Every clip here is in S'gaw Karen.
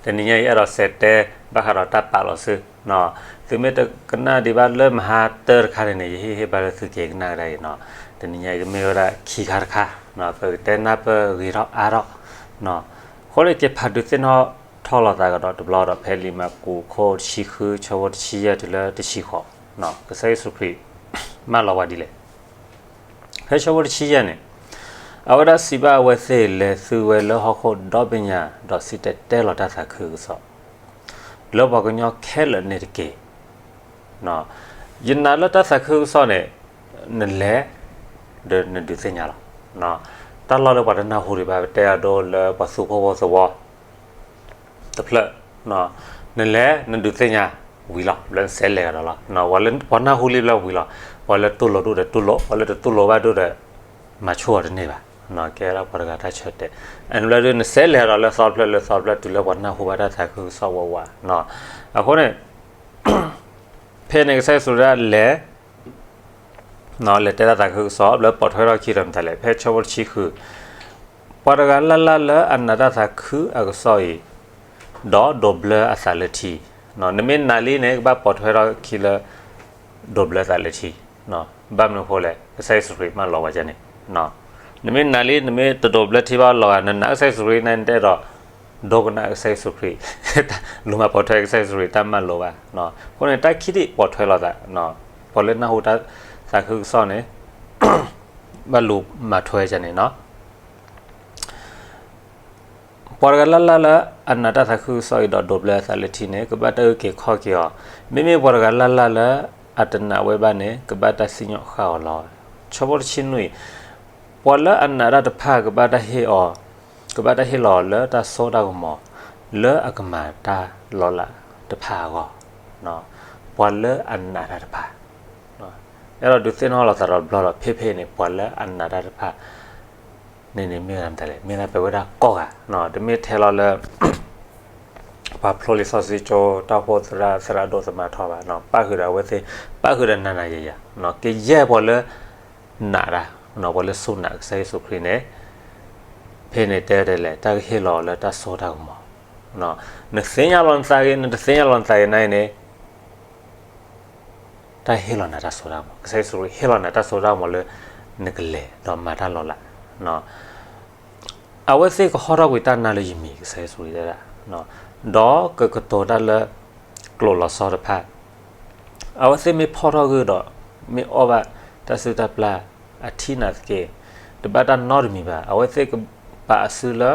တနံၤညါအံၤအဲၣ်ဒိးစံးတဲဘၣ်ဃးဒီးတၢ်ပာ်လီၤစု, သုမ့ၢ်တကနၣ်ဒံးဘၣ်လၢမဟါတၢတခါန့ၣ်န့ၣ် ယဟ့ၣ်ဟ့ၣ်ဘၣ်လၢသုက့ၤကနၣ်ကဒါအံၤနီၤ. တနံၤညါအံၤကမ့ၢ်ဝဲဒၣ်ခံခါတခါ, ပကတဲနၢ်ပၢၢ်ဂ့ၤထီၣ်အါထီၣ်, အဃိန့ၣ် က့ၤဖးဒုးသ့ၣ်နီၣ်ထီၣ်လိာ်သးကဒီးတဘျီဒီး ဖဲလံာ်မၢကူးခိၣ်တဆံဃု ဆၢဖိတဆံယဲၢ်တုၤလၢတဆံဃိး, ကစၢ်ယ့ၣ်ၡူးခရံာ် မၢလီၤဝဲဒ်လဲၣ်. ဖဲဆၢဖိတဆံယဲၢ်န့ၣ်, အဝဲဒၣ်စံးဘၣ်အဝဲသ့ၣ်, လဲၤသုဝဲလၢဟီၣ်ခိၣ်ဒီဘ့ၣ်ညါ, ဒီးစံၣ်တဲၤတဲလီၤတၢ်သးခုကစီၣ် လၢပှၤကညီခဲလၢာ်န့ၣ်တက့ၢ်. ယနာ်လၢတၢ်သးခုကစီၣ်န့ၣ် နလဲၤ ဒီးနဒုးသ့ၣ်ညါလီၤ. တၢ်လီၢ်လၢပှၤတနၢ်ဟူဒံးဘၣ် ပတဲအဒိလၢပှၤသူဖိဖိသဝီ တဖျၢၣ်, နလဲၤနဒုးသ့ၣ်ညါဝံၤလီၤ, ဘျီနစဲးလဲၤကဒီးလီၤ. ပှၤနၢ်ဟူလံဘျီဝံၤလီၤ, ပှၤလၢတူၢ်လိာ်ဒိၣ်ဒီးတူၢ်လိာ်, ပှၤလၢတတူၢ်လိာ်ဘၣ်ဒိၣ်ဒီး မၤဆူၣ်အီၤတန့ၢ်ဘၣ်. ကဲဒၣ်ပှၤတဂၤတၢ်ဆၢတဲာ်, အန့ၣ်ဘျီဒုး နစဲးလဲၤကဒီးလၢသီတဖျၢၣ်လၢသီတဖျၢၣ် တုၤလၢပှၤနၢ်ဟူဘၣ်တၢ်သးခုကစီၣ်ဝးဝး. အဃိန့ၣ် ဖဲန့ၣ်ကစၢ်ယ့ၣ်ၡူးဒၣ်လဲၤ လဲၤတဲတၢ်သးခုကစီၣ် လၢပိာ်ထွဲထီၣ်ခံဒီးမတၤလဲၣ်, ဖဲဆၢဖိတဆံဃု, ပှၤတဂၤလၢ်လၢ်လၢအနာ်တၢ်သးခုအကစီၣ်အံၤ, ဒီးဒိးဘျၢအသးလၢထံ, နမ့ၢ်နာ်လံန့ၣ် ကဘၣ်ပိာ်ထွဲထီၣ်ခံလၢ ဒိးဘျၢသးလၢထံ, ဘၣ်မနုၤအဃိလဲၣ်, ကစၢ်ယ့ၣ်ၡူးခရံာ်မၢလီၤဝဲဒ်န့ၣ်. နမ့ၢ်နာ်လံ နမ့ၢ်တဒိးဘျၢထံဘၣ်လီၤဂာ် နနာ်ကစၢ်ယ့ၣ်ၡူးခရံာ်န့ၣ် နတအဲၣ်ဒိး ဒိကနၣ်ကစၢ်ယ့ၣ်ၡူးခရံာ်, လူၤမၤပိာ်ထွဲကစၢ်ယ့ၣ်ၡူးခရံာ်တၢ်မၢလိာ်ဘၣ်. အဃိန့ၣ် တၢ်ခံထံၣ်ပိာ်ထွဲလိာ်သး, ပှၤလၢနၢ်ဟူတၢ်သးခုကစီၣ်န့ၣ် ဘၣ်လူၤမၤထွဲဒ်န့ၣ်နီၤ. ပှၤတဂၤလၢ်လၢ်လၢအနာ်တၢ်သးခုကစီၣ်အံၤ ဒီးဒိးဘျၢအသးလၢထံန့ၣ် ကဘၣ်တၢ်အုၣ်က့ၤခီၣ်က့ၤအီၤ, မ့မ့ၢ်ပှၤတဂၤလၢ်လၢ်လၢအတနာ်ဝဲဘၣ်န့ၣ် ကဘၣ်တၢ်စံၣ်ညီၣ်ဃၣ်အီၤလီၤ. ဆၢဖိတဆံနွံ, ပှၤလၢအနာ်တၢ်တဖၣ် ကဘၣ်တၢ်ဟ့ၣ်အီၤ, ကဘၣ်တၢ်ဟ့ၣ်လီၤအီၤလၢတၢ်စိတၢ်ကမီၤ လၢအကမၤတၢ်လီၤလးတဖၣ်အဂီၢ်, ပှၤလၢအနာ်တၢ်တဖၣ် အဲၣ်ဒိးဒုးသ့ၣ်နီၣ်လိာ်သးဒီးတဘျီဒီး ဖဲဖဲန့ၣ် ပှၤလၢအနာ်တၢ်တဖၣ် န့ၣ်န့ၣ်မ့ၢ်ဝဲဒၣ်မတၤလဲၣ်, မ့ၢ်ဒၣ်ပဝဲဒၣ်ကိးဂၤ, တမ့ၢ်ထဲလီၤလၢ ပှၤဖျိလံာ်စီဆှံကၠိ တၢ်အိၣ်ဖှိၣ်သရၣ် သရၣ်ဒိၣ်သမါထီဘၣ်, ပၣ်ဃုာ်ဒီးအဝဲသ့ၣ်, ပၣ်ဃုာ်ဒီးနၤနၤယၤယၤ, ကယဲၢ်ပှၤလၢ နာ်တၢ်, ပှၤလၢစူၢ်နာ်ကစၢ်ယ့ၣ်ၡူးခရံာ်န့ၣ်, ဖဲန့ၣ်တဲဒ်လဲၣ်, တၢ်ကဟ့ၣ်လီၤအီၤလၢတၢ်စိတၢ်ကမီၤ, နသ့ၣ်ညါလီၤနသးဂ့ၤ နတသ့ၣ်ညါလီၤနသးဂ့ၤန့ၣ်န့ၣ် တၢ်ဟ့ၣ်လီၤနၤတၢ်စိတၢ်ကမီၤ, ကစၢ်ယ့ၣ်ၡူးခရံာ်ဟ့ၣ်လီၤနၤတၢ်စိတၢ်ကမီၤလၢ နကလဲၤဒီးမၤတၢ်လီၤလး, အဝဲသ့ၣ်ကဟီထီၣ်ကွံာ်တၢ်နါလၢယမံၤ ကစၢ်ယ့ၣ်ၡူးခရံာ်တဲဒၣ်, ဒီးကကတိၤတၢ်လၢ ကျိာ်လီၤဆီတဖၣ်, အဝဲသ့ၣ်မ့ၢ်ဖီၣ်ထီၣ်ဂ့ၢ်ဒီး မ့ၢ်အီၣ်ဘၣ်တၢ်စုၣ်တၢ်ပျၢ်အထံၣ်နာ်သက့, တဘၣ်တၢ်နီတမံၤဘၣ်, အဝဲသ့ၣ်ကပာ်အစုလၢ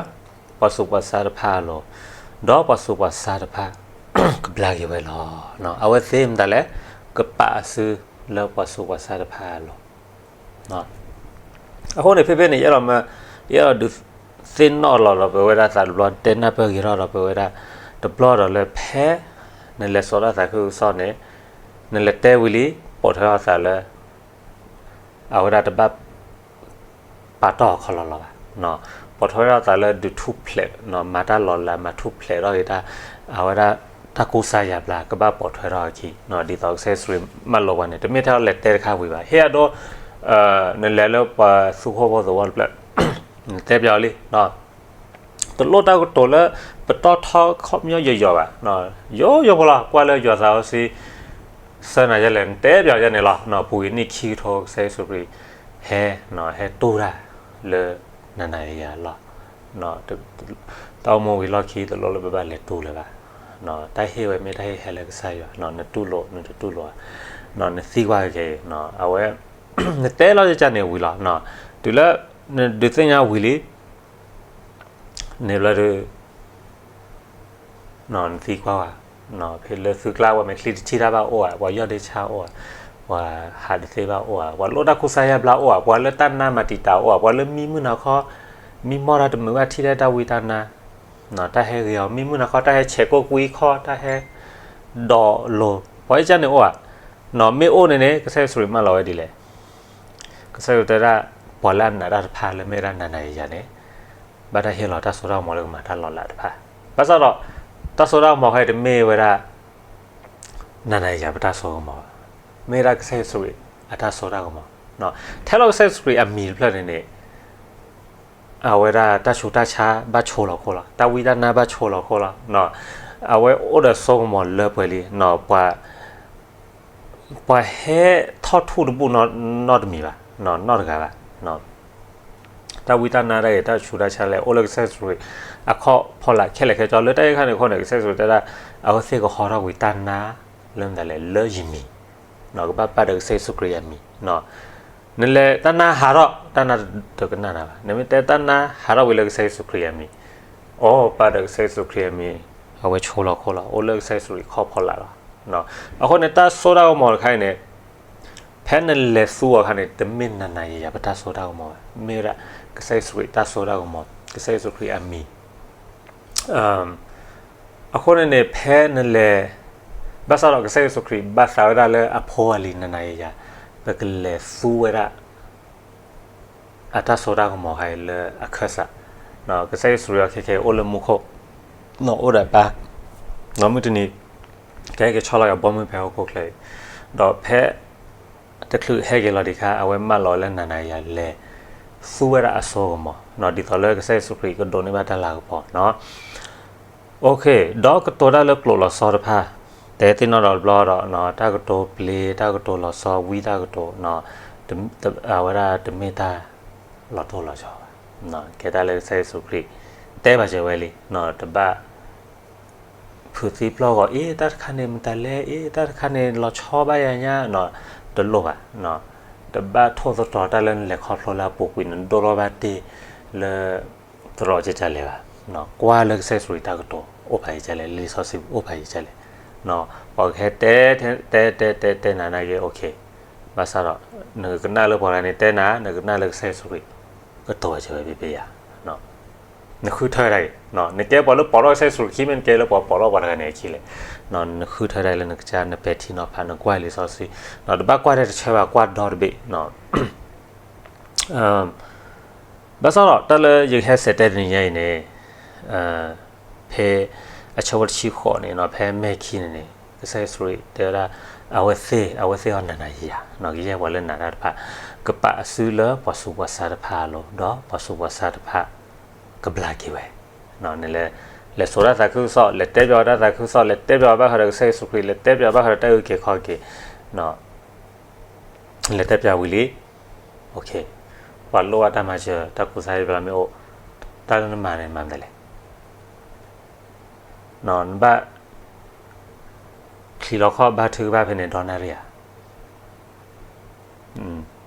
ပှၤဆူးပှၤဆါတဖၣ်အလိၤ, ဒီးပှၤဆူးပှၤဆါတဖၣ် ကဘျါက့ၤဝဲလီၤ. အဝဲသ့ၣ်မတၤလဲၣ်, ကပာ်အစုလၢပှၤဆူးပှၤဆါတဖၣ်အလိၤ. အဃိန့ၣ် ဖဲဖဲန့ၣ် ယအဲၣ်ဒိးမၢ, ယအဲၣ်ဒိးဒုးသ့ၣ်နီၣ်လီၤဒီးပဝဲဒၣ်သးတဘျီ တဲနၢ်ပၢၢ်ဂ့ၤထီၣ်ဒီးပဝဲဒၣ် တဘျီဒီးလၢဖဲ နလဲၤစိာ်တၢ်သးခုကစီၣ်န့ၣ် နလဲၤတဲဝံၤလံ ပိာ်ထွဲထီၣ်သးလၢ အဝဲဒၣ်တဘၣ် ပာ်တီၢ်အခီၣ်လီၤလီၤဘၣ်, ပိာ်ထွဲထီၣ်သးလၢဒုးထူၣ်ဖျဲး, မၤတၢ်လီၤလး မၤထူၣ်ဖျဲးထီၣ်က့ၤတၢ်, အဝဲဒၣ်တၢ်ကူစါယါဘျါ ကဘၣ်ပိာ်ထွဲထီၣ်အခံ, ဒ်သိးကစၢ်ယ့ၣ်ၡူးခရံာ်မၢလိာ်ပှၤန့ၣ် တမ့ၢ်ထဲလဲၤတဲတခါဝံၤဘၣ်, ဟ့ၣ်အဒိ နလဲၤလၢပှၤသူခိၣ်ဖိသဝီတဖျၢၣ်, နတဲပၠးအီၤလံ တလိၣ်တၢ်ကတိၤလၢ ပတီၢ်ထီခီပညီယိာ်ယိာ်ဘၣ်, ယိာ်ယိာ်ဖိလီၤ, ကွၢ်လၢယွၤသးစီဆှံ ဆၢနၤယဲလဲၣ် နတဲပၠးယဲန့ၣ်လီၤ. ပူၤကွံာ်နံၣ်ခံကထိ ကစၢ်ယ့ၣ်ၡူးခရံာ် ဟဲ, ဟဲတူၢ်တၢ်လၢနၤနၤယၤယၤလီၤ. တၢ်အိၣ်မူဝံၤလီၢ်ခံ တလိၣ်လၢပဘၣ်လဲၤတူၢ်လၢၤဘၣ်. တၢ်ဟ့ၣ်ဝဲမ့ၢ်တၢ်ဟ့ၣ်ဟဲလၢကစၢ်ယွၤ, နတူၢ်လိာ် နတတူၢ်လိာ်ဧါ, နသံကွၢ်က့ၤ, အဝဲ နတဲလီၤယကန့ၣ်ဝံၤလီၤ. တုၤလၢ နဒုးသ့ၣ်ညါဝံၤလံ န့ၣ်ဘျီဒုး နသံကွၢ်ဝဲ, ဖဲလၢသုကျါ ပှၤမဲာ်ချံတထံၣ်တၢ်ဘၣ်အိၣ်ဧါ, ပှၤယီၢ်ဒ့ဆါအိၣ်ဧါ, ပှၤဟးတသ့ဘၣ်အိၣ်ဧါ, ပှၤလိၣ်တၢ်ကူစါယါဘျါအိၣ်ဧါ, ပှၤလၢတၢ်နါမၤတံာ်တာ်အိၣ်ဧါ, ပှၤလၢမံမုၢ်နၤခီ, မံမီၢ်တၢ်တမုာ်ဘၣ်ထံၣ်ထဲတၢ်ဝံတၢ်နါ, တၢ်ဟဲဂ့ၤအီၤ, မံမုၢ်နၤခီ တၢ်ဟဲဆဲးကိၣ်ကွံခီ, တၢ်ဟဲ ဒိးလိၤ, ပှၤအံၤကန့ၣ်အိၣ်ဧါ, မ့ၢ်အိၣ်န့ၣ်န့ၣ် ကစၢ်ယ့ၣ်ၡူးခရံာ်မၢလီၤဝဲဒ်လဲၣ်. ကစၢ်ယ့ၣ်ၡူးတဲဒၣ် ပှၤလၢအနာ်တၢ်တဖၣ်လၢမ့ၢ်ဝဲဒၣ်နၤနၤယၤယၤန့ၣ် ဘၣ်တၢ်ဟ့ၣ်လီၤတၢ်စိတၢ်ကမီၤလၢကမၤတၢ်လီၤလးတဖၣ်. ဘၣ်ဆၣ်ဒီး တၢ်စိတၢ်ကမီၤခဲအံၤတမ့ၢ်ဝဲဒၣ် နၤနၤယၤယၤပတၢ်စိကမီၤဘၣ်. မ့ၢ်ဝဲဒၣ်ကစၢ်ယ့ၣ်ၡူးခရံာ်အတၢ်စိတၢ်ကမီၤ. ထဲလီၤကစၢ်ယ့ၣ်ၡူးခရံာ်အမံၤတဖျၢၣ်န့ၣ်န့ၣ် အဝဲဒၣ်တၢ်ဆူးတၢ်ဆါဘၣ်ဆိလီၤခိၣ်လီၤ, တၢ်ဝံတၢ်နါဘၣ်ဆိလီၤခိၣ်လီၤ. အဝဲအိၣ်ဒီးစိကမီၤလၢပှဲၤလံ, ပှၤ ပှၤဟဲထီၣ်ထူၣ်တဘူၣ်နီတမံၤဘၣ်, နီတဂၤဘၣ်. တၢ်ဝံတၢ်နါတၢ်ဂ့ၤ တၢ်ဆူးတၢ်ဆါလဲၣ် အိၣ်လၢကစၢ်ယ့ၣ်ၡူးခရံာ်အခီၣ်ဖီလာ်ခဲလၢာ်ခဲဆ့ လၢတၢ်အံၤခါန့ၣ်အဃိန့ၣ် ကစၢ်ယ့ၣ်ၡူးခရံာ်တဲဒၣ် အဝဲသ့ၣ်ကဟီထီၣ်ကွံာ်တၢ်နါလၢမတၤလဲၣ် လၢယမံၤ, ကဘၣ်ပာ်ဒီးကစၢ်ယ့ၣ်ၡူးခရံာ်အမံၤ. နလဲၤတၢ်နါဟးထီၣ် တၢ်နါတကနၣ်နၤဘၣ်. နမ့ၢ်တဲတၢ်နါဟးထီၣ်ဝံၤလၢကစၢ်ယ့ၣ်ၡူးခရံာ်အမံၤ, အိၣ်ပာ်ဒီးကစၢ်ယ့ၣ်ၡူးခရံာ်အမံၤ, အဝဲဆိလီၤခိၣ်လီၤ, အိၣ်လၢကစၢ်ယ့ၣ်ၡူးခရံာ်ခီၣ်ဖီလာ်လီၤ. အဃိန့ၣ် တၢ်စိတၢ်ကမီၤတခါအံၤန့ၣ် ဖဲနလဲၤသူအီၤအခါန့ၣ် တမ့ၢ်နၤနၤယၤယၤပတၢ်စိတၢ်ကမီၤဘၣ်, မ့ၢ်ဝဲဒၣ်ကစၢ်ယ့ၣ်ၡူးခရံာ်တၢ်စိတၢ်ကမီၤ, ကစၢ်ယ့ၣ်ၡူးခရံာ်အမံၤ. အဃိန့ၣ်န့ၣ် ဖဲနလဲၤ, ဘၣ်ဆၣ်ဒီးကစၢ်ယ့ၣ်ၡူးခရံာ်ဘၣ်သးဝဲဒၣ်လၢအဖိအလံၤနၤနၤယၤယၤ, ပကလဲၤသူဝဲဒၣ် အတၢ်စိတၢ်ကမီၤခါအံၤလၢအခၢၣ်စး, ကစၢ်ယ့ၣ်ၡူးခရံာ်အီၤခဲခဲအံၤအိၣ်လၢမူခိၣ်, အိၣ်ဒီးပၢ်, ဒီးမုၢ်တနံၤ ကဟဲက့ၤဆီလီၤက့ၤဘီမုၢ်ဖဲဟီၣ်ခိၣ်ချၢအံၤ, ဒီးဖဲ တချုးဟဲက့ၤလီၤဒံးခါ အဝဲမၢလီၤလၢနၤနၤယၤယၤလဲၤ သူဝဲဒၣ်အစိကမီၤ, ဒ်သိးလၢကစၢ်ယ့ၣ်ၡူးခရံာ်ကဒိးန့ၢ်ဘၣ်တၢ်လၤကပီၤနီၤ. ဒီးကတိၤတၢ်လၢကျိာ်လီၤဆီတဖၣ်, တဲသ့ၣ်နီၣ်ဒီးတဘျီဒီး တၢ်ကတိၤပျ့ၤ တၢ်ကတိၤလီၤဆီ ဝံတၢ်ကတိၤ, အဝဲဒၣ်တမ့ၢ်တၢ်လီၤတိၢ်လီၤဆီဘၣ်. ကဲတၢ်လၢကစၢ်ယ့ၣ်ၡူးခရံာ် တဲဘၣ်စၢၤဝဲလံ, တဘၣ် ဖုးသံပျီၢ်ဂီၤ အ့ တၢ်တခါန့ၣ်မတၤလဲၣ်, အ့ တၢ်တခါန့ၣ်လီၤဆီဘၣ်ယၤညါ, တလိၣ်ဘၣ်. တဘၣ်ထိၣ်သတြီၤတၢ်လၢနလဲၤခီဖျိလၢအပူၤကွံာ် နဒိၣ်ထီၣ်ဘၣ်တ့ၢ်လၢ သရိာ်ကကလဲာ်ဘၣ်. ကွၢ်လၢကစၢ်ယ့ၣ်ၡူးခရံာ်တၢ်ကတိၤ အိၣ်ဖးယံာ်ကလဲၣ်, လံာ်စီဆှံအိၣ်ဖးယံာ်ကလဲၣ်. ပှၤကဟဲတဲ တဲတဲတဲတဲနၤနာ်က့ OK, ဘၣ်ဆၣ်ဒီး နကနၣ်လၢပှၤဂၤန့ၣ်တဲနၤ, နကနၣ်လၢကစၢ်ယ့ၣ်ၡူးခရံာ် ကတိၤဝဲစၢၤဝဲဖဲဖဲယၤ နဃုထၢဒၣ်အံၤ, နကဲပှၤလၢပိာ်ထီၣ်ကစၢ်ယ့ၣ်ၡူးခရံာ်ခံမ့ၢ်နကဲလၢပှၤပိာ်ထီၣ်ပှၤတဂၤန့ၣ်အခံလဲၣ်, နဃုထၢဒၣ်လၢနကစၢ် နပဲာ်ထံနီၤဖး နကွၢ်လံာ်စီဆှံ, တဘၣ်ကွၢ်ထဲတဆၢဘၣ် ကွၢ်ဒီတဘ့ၣ်. ဘၣ်ဆၣ်ဒီးတၢ်လၢယကဟဲဆဲးတဲတနံၤညါအံၤန့ၣ် ဖဲအဆၢဖိတဆံဃိးန့ၣ် ဖဲမဲာ်ခံန့ၣ်န့ၣ် ကစၢ်ယ့ၣ်ၡူးခရံာ်တဲဝဲဒၣ် အဝဲသ့ၣ် အဝဲသ့ၣ်အီၤနၤနၤယၤယၤ ကယဲၢ်ပှၤလၢနၤတၢ်တဖၣ် ကပာ်အစုလၢပှၤဆူးပှၤဆါတဖၣ်အလိၤ ဒီးပှၤဆူးပှၤဆါတဖၣ် ကဘျါက့ၤဝဲ. လဲၤစိာ်တၢ်သးခုကစီၣ်, လဲၤတဲပၠးဝဲတၢ်သးခုကစီၣ်, လဲၤတဲပၠးဝဲဘၣ်ဃးဒီးကစၢ်ယ့ၣ်ၡူးခရံာ်, လဲၤတဲပၠးဘၣ်ဃးဒီးတၢ်အုၣ်က့ၤခီၣ်က့ၤ, လဲၤတဲပၠးဝံၤလံ, ပှၤလိၣ်ဘၣ်တၢ်မၤစၢၤ တၢ်ကူစါယါဘျါမ့ၢ်အိၣ်, တၢ်လၢနမၤန့ၣ် မၤမနုၤလဲၣ်. နဘၣ် ချံးလီၤခီၣ်ဘါထုကဖၣ်ဖဲန့ၣ် ဒီနၣ်ရံၣ်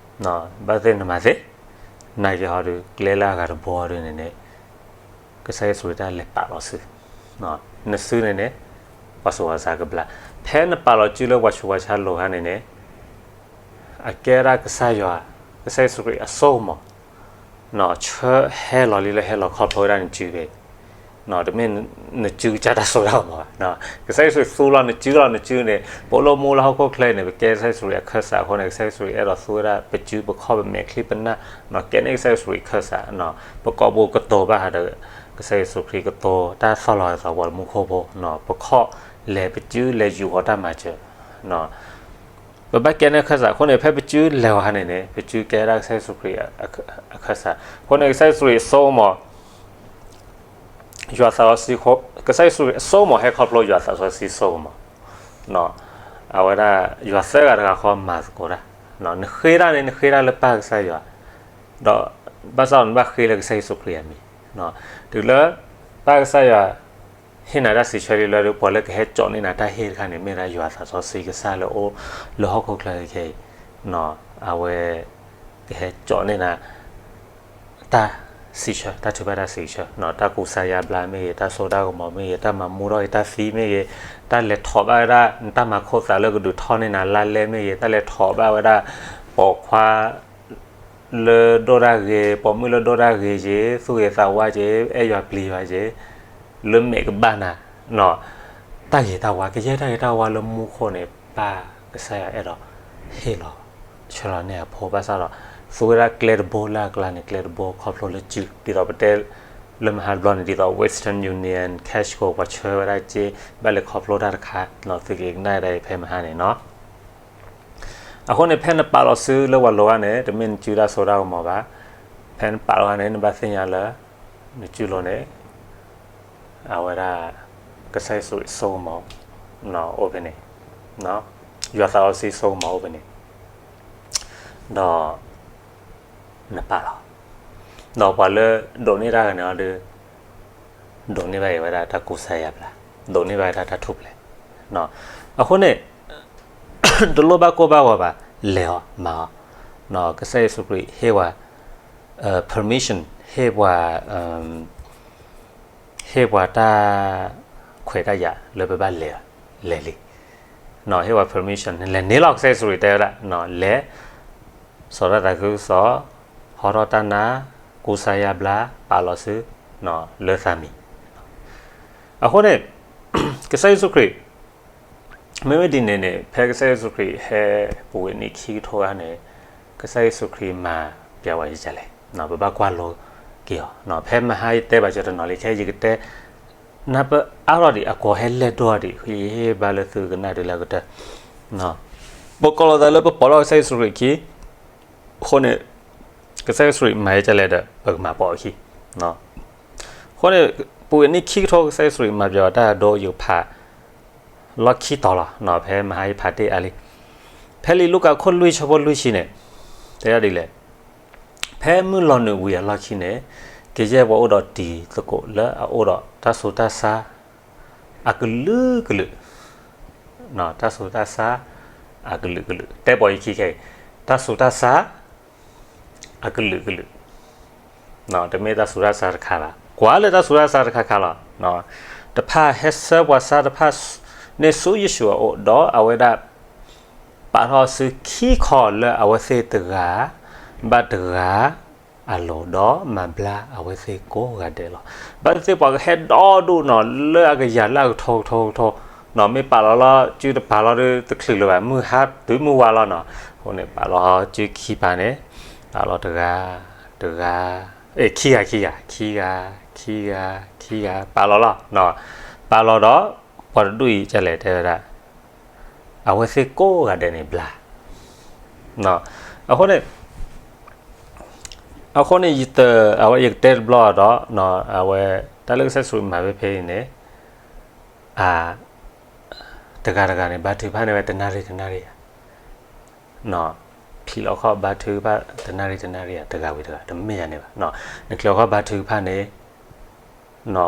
ဧါ. ဘၣ်သ့ၣ်နမၤသ့, နာ်က့ဟီဒုး ကျဲလၢအဂၤတဘိဒုးန့ၣ်န့ၣ် ကစၢ်ယ့ၣ်ၡူးခရံာ်တၢ်လဲၤပာ်လီၤစု, နစုန့ၣ်န့ၣ် ပှၤဆူးပှၤဆါကဘျါ, ဖဲနပာ်လီၤစုလၢပှၤဆူးပှၤဆါလိၤခါန့ၣ်န့ၣ် အကဲဒၣ်ကစၢ်ယွၤ, ကစၢ်ယ့ၣ်ၡူးခရံာ်အစိကမီၤ, ဆၢဟဲလီၤလံလၢဟဲလီၤခီဖျိဝဲဒၣ်နစုဖဲ တမ့ၢ်နစုကစၢ်တၢ်စိတၢ်ကမီၤဘၣ်. ကစၢ်ယ့ၣ်ၡူးခရံာ်သူလီၤနစုလီၤနစုန့ၣ် ပအိၣ်လၢမူလၢဟီၣ်ခိၣ်ချၢအံၤန့ၣ် ပကဲကစၢ်ယ့ၣ်ၡူးခရံာ်အခၢၣ်စးအဃိန့ၣ် ကစၢ်ယ့ၣ်ၡူးခရံာ်အဲၣ်ဒိးသူဝဲဒၣ်ပစုပခီၣ်ပမဲာ်ချံပနၢ်, ကဲန့ၣ်ကစၢ်ယ့ၣ်ၡူးခရံာ်အခၢၣ်စး, ပကိာ်ပူၤကတိၤဘၣ်ဃးဒီး ကစၢ်ယ့ၣ်ၡူးခရံာ်ကတိၤတၢ်သီၣ်လီၤသးပှၤလၢမူခိၣ်ဖိ, ပခီၣ်လဲၤပစုလဲၤယူၤဃီၤတၢ်မၤစၢၤ ပဘၣ်ကဲန့ၣ်အခၢၣ်စးအဃိန့ၣ် ဖဲပစုလဲၤအီၤခါန့ၣ်န့ၣ် ပစုကဲဒၣ်ကစၢ်ယ့ၣ်ၡူးခရံာ်အခၢၣ်စး, အဃိန့ၣ် ကစၢ်ယ့ၣ်ၡူးခရံာ်အစိကမီၤ ယွၤသးစီဆှံ, ကစၢ်ယ့ၣ်ၡူးခရံာ်အစိကမီၤဟဲခီဖျိယွၤသးစီဆှံစိကမီၤ, အဝဲဒၣ် ယွၤသၢဂၤတဂၤဃီမၤသကိးတၢ်, နဃ့တၢ်န့ၣ် နဃ့တၢ်လၢပၢ်ကစၢ်ယွၤ, ဒီးဘၣ်ဆၣ်နဘၣ်ဃ့လၢကစၢ်ယ့ၣ်ၡူးခရံာ်အမံၤ, တုၤလၢ ပၢ်ကစၢ်ယွၤ ဟ့ၣ်နၤတၢ်စံးဆၢလံလၢ ပှၤလၢကဟဲကၠီးန့ၢ်နၤတၢ်ဟ့ၣ်တခါန့ၣ် မ့ၢ်ဒၣ်ယွၤသးစီဆှံကစၢ်လၢအိၣ်လၢဟီၣ်ခိၣ်ချၢခဲအံၤ, အဝဲ ကဟဲကၠီးန့ၢ်နၤ တၢ်စံးဆၢ, တၢ်ထုကဖၣ်တၢ်စံးဆၢ, တၢ်ကူစါယါဘျါမ့ၢ်ဂ့ၤ, တၢ်စိတၢ်ကမီၤမ့ၢ်ဂ့ၤ, တၢ်မၤမူထီၣ်က့ၤတၢ်သံမ့ၢ်ဂ့ၤ, တၢ်လဲၤထီၣ်ဘၣ်ဝဲဒၣ် နတၢ်မၤခိၣ်သးလၢကဒုးထီၣ်န့ၢ်နၤလါလဲမ့ၢ်ဂ့ၤ, တၢ်လဲၤထီၣ်ဘၣ်ဝဲဒၣ် ပိာ်ခွါ လၢဒိၣ်တၢ်ဂ့ၤ, ပိာ်မုၣ်လၢဒိၣ်တၢ်ဂ့ၤက့ၤ, သူၣ်ဂ့ၤသးဝါက့ၤ, အဲၣ်ယွၤပျံၤယွၤက့ၤ, လၢမဲာ်ကဘၣ်နၤ, တၢ်ဂ့ၤတၢ်ဝါ, ကယဲၢ်တၢ်ဂ့ၤတၢ်ဝါလၢမူခိၣ်န့ၣ် ပၢ်ကစၢ်ယွၤအဲၣ်ဒိး ဟ့ၣ်လီၤ ဆှၢလီၤန့ၢ်အဖိ ဘၣ်ဆၣ်ဒီး သူဝဲဒၣ်ကျဲတဘိလၢအကျါန့ၣ် ကျဲတဘိခီဖျိလၢစု, ဒ်သိးပတဲ လၢမဟါတဘျီန့ၣ် ဒ်သိး Western Union, Cashco ပှၤဆှၢဝဲဒၣ်စ့ ဘၣ်လဲၤခီဖျိတၢ်တခါ, သုက့ၤကနၣ်ဒၣ်အံၤဖဲမဟါန့ၣ်နီၤ. အဃိန့ၣ် ဖဲနပာ်လီၤစုလၢပှၤလိၤဂၤန့ၣ် တမ့ၢ်နစုတၢ်စိတၢ်ကမီၤဘၣ်. ဖ ဖဲနပာ်လီၤန့ၣ် နဘၣ်သ့ၣ်ညါလၢ နစုလိၤန့ၣ် အဝဲဒၣ် ကစၢ်ယ့ၣ်ၡူးဆိကမိၣ်အိၣ်ဖဲန့ၣ်, ယွၤသးစီဆှံဆိကမိၣ်အိၣ်ဖဲန့ၣ်, ဒီး နပာ်လီၤ, ဒီးပှၤလၢဒိးန့ၢ်တၢ်ဂၤန့ၣ်အီၤဒီး ဒိးန့ၢ်ဘၣ်အီၤဝဲဒၣ်တၢ်ကူစါယါဘျါ, ဒိးန့ၢ်ဘၣ်တၢ်ထူၣ်ဖျဲး, အဃိန့ၣ် တလိၣ်ဘၣ်ကိၢ်ဘၣ်ဂီၤဘၣ်, လဲၤအီၤမၤအီၤ, ကစၢ်ယ့ၣ်ၡူးခရံာ်ဟ့ၣ်ဝဲ permission ဟ့ၣ်ပှၤ ဟ့ၣ်ပှၤတၢ်ခွဲးတၢ်ယာ်လၢပဘၣ်လဲၤ, လဲၤလံ, ဟ့ၣ်ပှၤ permission လဲၤန့ၣ်လီၤ. ကစၢ်ယ့ၣ်ၡူးခရံာ်တဲဝဲဒၣ် လဲၤ, စီၤထီၣ်သးခုကစီၣ်, ဟီထီၣ်တၢ်နါ, ကူစါယါဘျါ, ပာ်လီၤစု လၢသးမံၤ, အဃိန့ၣ် ကစၢ်ယ့ၣ်ၡူးခရံာ် မ့မ့ၢ်ဒ်န့ၣ်န့ၣ် ဖဲကစၢ်ယ့ၣ်ၡူးခရံာ်ဟဲပူၤဝဲနံၣ်ခံကထိဂၤန့ၣ် ကစၢ်ယ့ၣ်ၡူးခရံာ်မၤပျးဝဲယကလဲၣ်, ပဘၣ်ကွၢ်လိက့ၤအီၤ, ဖဲမဟါယတဲဘၣ်ကၢတနီၤလံ ခဲအံၤယကတဲ နၢ်ပၢၢ်အါထီၣ်ဒံး အကွီၤဟဲလဲၢ်ဒိၣ်ဒံး ယဟ့ၣ်ဘါလၢသုကနၣ်ဒုးလၢအကတၢၢ်, ပကိးလီၤသးလၢပပိာ်ထီၣ်ကစၢ်ယ့ၣ်ၡူးခရံာ်အခံ, အဃိန့ၣ် ကစၢ်ယ့ၣ်ၡူးခရံာ်မၤယကလဲၣ်ဒီး ပကမၤပိာ်အခံ, အဃိန့ၣ် ပူၤဝဲနံၣ်ခံကထိကစၢ်ယ့ၣ်ၡူးခရံာ်မၤပျးဝဲတၢ်ဒိယိၤဖး လီၢ်ခံတီၤလီၤ, ဖဲမဟါယဖးတ့ၢ်အါလံ, ဖဲလံာ်လူၤကၣ်ခိၣ်လွံၢ်ဆၢဖိလွံၢ်ဆံန့ၣ် တဲဒၣ်ဒ်လဲၣ်, ဖဲမုၢ်လီၤနုာ်ဝံၤအလီၢ်ခံန့ၣ် ကယဲၢ်ပှၤအိၣ်ဒီးတံၤသကိးလၢအအိၣ်ဒီးတၢ်ဆူးတၢ်ဆါ အကလုာ်ကလုာ်, တၢ်ဆူးတၢ်ဆါ အကလုာ်ကလုာ် တဲပိာ်ယခံခဲအံၤ, တၢ်ဆူးတၢ်ဆါ အကလုာ်ကလုာ်, တမ့ၢ်တၢ်ဆူးတၢ်ဆါတခါဘၣ်, ကွၢ်လၢတၢ်ဆူးတၢ်ဆါတခါခါလီၤ, တဖၣ်ဟဲဆှၢပှၤဆါတဖၣ်န့ၣ်ဆူယ့ၣ်ၡူးအအိၣ် ဒီးအဝဲဒၣ် ပာ်ထီၣ်စုခံခီလၢအဝဲသ့ၣ်တဂၤ ဘၣ်တဂၤ အလိၤဒီးမၤဘျါအဝဲသ့ၣ်ကိးဂၤဒဲးလီၤ. ဘၣ်သ့ၣ်သ့ၣ်ပှၤကဟဲဒီဒူၣ်နီၤ လၢအကယၤလၢအကထိကထိကထိ, မ့ၢ်ပာ်လီၤလီၤစုတပာ်လီၤဒီးတချုးလၢၤဘၣ်, မုၢ်ဟါတုၤမုၢ်ဝါလီၤနီၤ, အဃိန့ၣ် ပာ်လီၤစုခံပၤန့ၣ်, ပာ်လီၤတဂၤ, တဂၤ, အ့ ခံဂၤ ခံဂၤ, ခံဂၤ, ခံဂၤ, ခံဂၤ ပာ်လီၤလီၤ, ပာ်လီၤဒီး ပှၤတဒူၣ်အံၤကလဲၣ်တဲဝဲဒၣ် အဝဲသ့ၣ်ကိးဂၤဒဲးန့ၣ်ဘျါ, အဃိန့ၣ် အဃိန့ၣ် ယတ, အဝဲယကတဲတဘျီဒီး အဝဲ တၢ်လၢကစၢ်ယ့ၣ်ၡူးမၤဝဲဖဲအံၤန့ၣ်, အ, တဂၤတဂၤန့ၣ် ဘါထုကဖၣ်န့ၢ်ဝဲတနၣ်ရံၣ်တနၣ်ရံၣ်, ချံးလီၤခီၣ်ဘါထုကဖၣ်တနၣ်ရံၣ်တနၣ်ရံၣ်ဧါ တဂၤဝံၤတဂၤ တမ့ၢ်ယၤန့ၣ်ဘၣ်, နချံးလီၤခီၣ်ဘါထုကဖၣ်န့ၣ်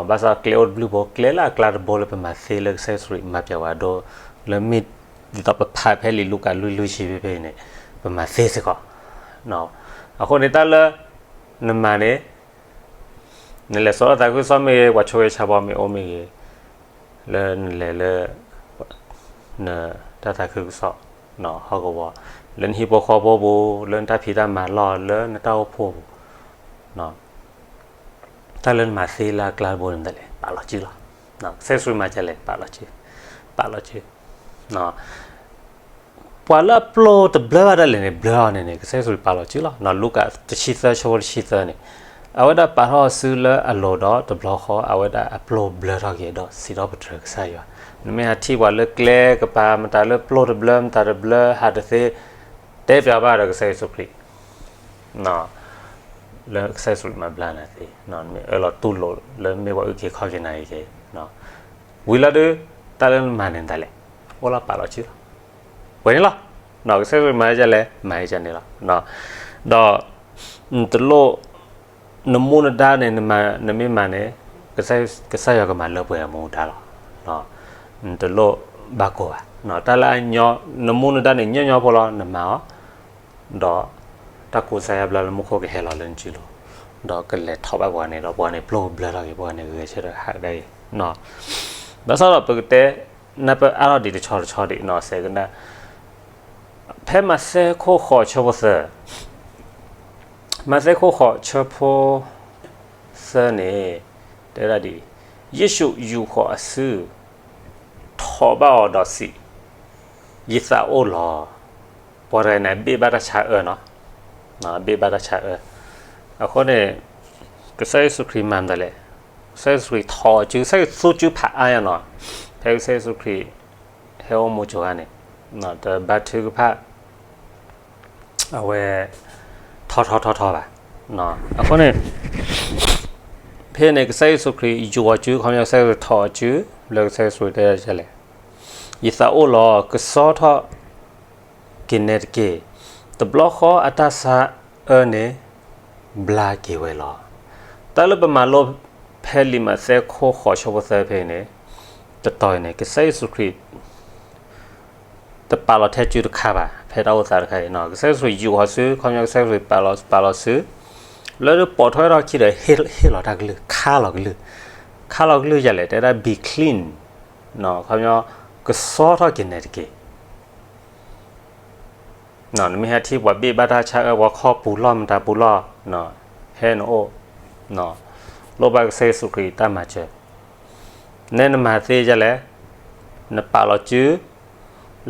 ဘၣ်ဆၣ်ကျဲအိၣ်တဘျုးဘိ ကျဲလၢအကျါတဘိလၢပမၤသ့လၢကစၢ်ယ့ၣ်ၡူးခရံာ်မၤပျးဝဲအဒိ လၢမ့ၢ်ဒ်သိးပဖးဖဲလံာ်လူၤကၣ်လွံၢ်လွံၢ်ဆံဖဲဖဲအံၤန့ၣ် ပမၤသ့စ့ၢ်ကီး, အဃိန့ၣ်တၢ်လၢ နမၤန့ၣ် နလဲၤစိာ်ထီၣ်သးခုကစီၣ်မ့ၢ်ဂ့ၤ ပှၤဆိၣ်ဂ့ၤဆါဘီမ့ၢ်အိၣ်မ့ၢ်ဂ့ၤ, လၢနလဲၤလၢ နတၢ်သးခုကစီၣ် ဟီၣ်ကဝီၤ, လၢနဟံၣ်ဖိဃီဖိပူၤ, လၢနတၢ်ဖံးတၢ်မၤလီၢ်, လၢနတၢ်အိၣ်ဖှိၣ်ပူၤ, တၢ်လၢနမၤသ့လၢအကျါတဘိန့ၣ်မတၤလဲၣ် ပာ်လီၤစုလီၤ, ကစၢ်ယ့ၣ်ၡူးမၤဒ်လဲၣ် ပာ်လီၤစု, ပာ်လီၤစု ပှၤလၢအပျိၢ်တဘျၢဘၣ်ဒၣ်လဲာ်န့ၣ် ဘျၢအီၤန့ၣ်န့ၣ် ကစၢ်ယ့ၣ်ၡူးခရံာ်ပာ်လီၤစုလီၤ, လူၤကၣ်တဆံသၢ ဆၢဖိတဆံသၢန့ၣ်, အဝဲဒၣ်ပာ်ထီၣ်စုလၢအလိၤဒီးတဘျီဃီ အဝဲဒၣ်အပျိၢ်ဘျၢထီၣ်က့ၤဒီးစံးထီၣ်ပတြၢၤကစၢ်ယွၤ, နမ့ၢ်ဟးထံၣ်ပှၤလၢကျဲကပၤ မတၤလၢပျိၢ်တဘျၢ မတၤတဘျၢ ဟးတသ့, တဲပျးဘၣ်ဒီးကစၢ်ယ့ၣ်ၡူးခရံာ် လၢကစၢ်ယ့ၣ်ၡူးခရံာ်မၤဘျါနၤသ့, မ့ၢ်အၢၣ်လီၤတူၢ်လိာ်လၢမ့ၢ်ပှၤအုၣ်က့ၤခီၣ်က့ၤနၤအံၤက့ၤ, ဝံၤလီၤဒုး တၢ်လၢနမၤန့ၣ်မတၤလဲၣ်, အိၣ်လီၤပာ်လီၤစုလီၤ, ပှဲၤန့ၣ်လီၤ, ကစၢ်ယ့ၣ်ၡူးခရံာ်မၤဒ်လဲၣ် မၤဒ်န့ၣ်လီၤ, ဒီး နတလိၣ် နမူနဒါန့ၣ် နမ့ၢ်မၤန့ၣ် ကစၢ်ယွၤကမၤလၢပှဲၤနမူနဒါလီၤ, နတလိၣ်ဘၣ်ကိၢ်ဘၣ်, တၢ်လၢ နမူနဒါန့ၣ်ညီညီဖိလီၤ နမၤအီၤ, ဒီးတၢ်ကူစါယါဘျါလၢမူခိၣ်ကဟဲလီၤလၢနစုလိၤ, ဒီးကလဲၤထီၣ်ဘၣ်ပှၤန့ၣ်ဒီး ပှၤန့ၣ်ပျိၢ်ကဘျၢထီၣ်က့ၤ ပှၤန့ၣ်ဂဲၤဆၢထၢၣ်ဟးကဒါက့ၤ, ဘၣ်ဆၣ်ဒီးပကတဲ နၢ်ပၢၢ်အါထီၣ်ဒံးတဆီတဆီဒံးနီၤ စဲးကနၣ်, ဖဲမးသဲခိၣ်ဃိးဆၢဖိသၢ, မးသဲခိၣ်ဃိးဆၢဖိသၢန့ၣ် တဲဒၣ်ဒ်အံၤ, ယ့ၣ်ၡူးယူာ်ဃီၤအစု, ထိးဘၣ်အီၤဒီးစံး, ယသးအိၣ်လီၤ. ပှၤတဂၤန့ၣ် ဘ့ၣ်ဘၣ်တၢ်ဆါအၢနီၤ, ဘ့ၣ်ဘၣ်တၢ်ဆါအၢ, အဃိန့ၣ် ကစၢ်ယ့ၣ်ၡူးခရံာ်မၤမတၤလဲၣ်, ကစၢ်ယ့ၣ်ၡူးခရံာ်ထိးစု, ကစၢ်ယ့ၣ်ၡူးခရံာ်သူစုဖးအါယါနီၤ, ဖဲကစၢ်ယ့ၣ်ၡူးခရံာ် ဟဲအိၣ်မူကိၤဂၤန့ၣ်, တဘါထုကဖၣ် အဝဲ ထီထီထီထီဘၣ်, အဃိန့ၣ် ဖဲန့ၣ် ကစၢ်ယ့ၣ်ၡူးခရံာ်ယူာ်အီၤစု ခီပညီ ကစၢ်ယ့ၣ်ၡူးခရံာ်ထီၣ်အီၤစု လၢကစၢ်ယ့ၣ်ၡူးခရံာ်တဲဒ်လဲၣ်, ယသးအိၣ်လီၤ ကစီထီၣ်က့ၤနဲတက့ၢ်. တဘျီဃီအတၢ်ဆါအၢန့ၣ် ဘျါက့ၤဝဲလီၤ. တၢ်လၢပမၤလိဖဲလံာ်မးသဲခိၣ် ဃိးဆၢဖိသၢဖဲအံၤန့ၣ်, တတီၤအံၤန့ၣ် ကစၢ်ယ့ၣ်ၡူးခရံာ် တပာ်လီၤထဲစုတခါဘၣ်. ဖဲတၢ်အိၣ်သးတခါအံၤ ကစၢ်ယ့ၣ်ၡူးခရံာ်ယူာ်အီၤစု ခီပညီ ကစၢ်ယ့ၣ်ၡူးခရံာ်ပာ်လီၤ ပာ်လီၤစု လၢပိာ်ထွဲထီၣ်ခံဒီး ဟ့ၣ်လီၤတၢ်ကလုၢ် ခါလီၤကလုၢ်, ခါလီၤကလုၢ်ယၤလဲၣ် တဲဒၣ် be clean, ခီပညီ ကစီထီၣ်က့ၤနဲတက့ၢ်. နမ့ၢ်ဟဲထံၣ်ပှၤဘ့ၣ်ဘၣ်တၢ်ဆါအၢ ပှၤခီၣ်ပူၤလီၢ်မတၤပူၤလီၢ်, ဟဲနအိၣ်, လိၣ်ဘၣ်ကစၢ်ယ့ၣ်ၡူးခရံာ်တၢ်မၤစၢၤ, နဲနမၤသ့ယၤလဲၣ်, နပာ်လီၤစု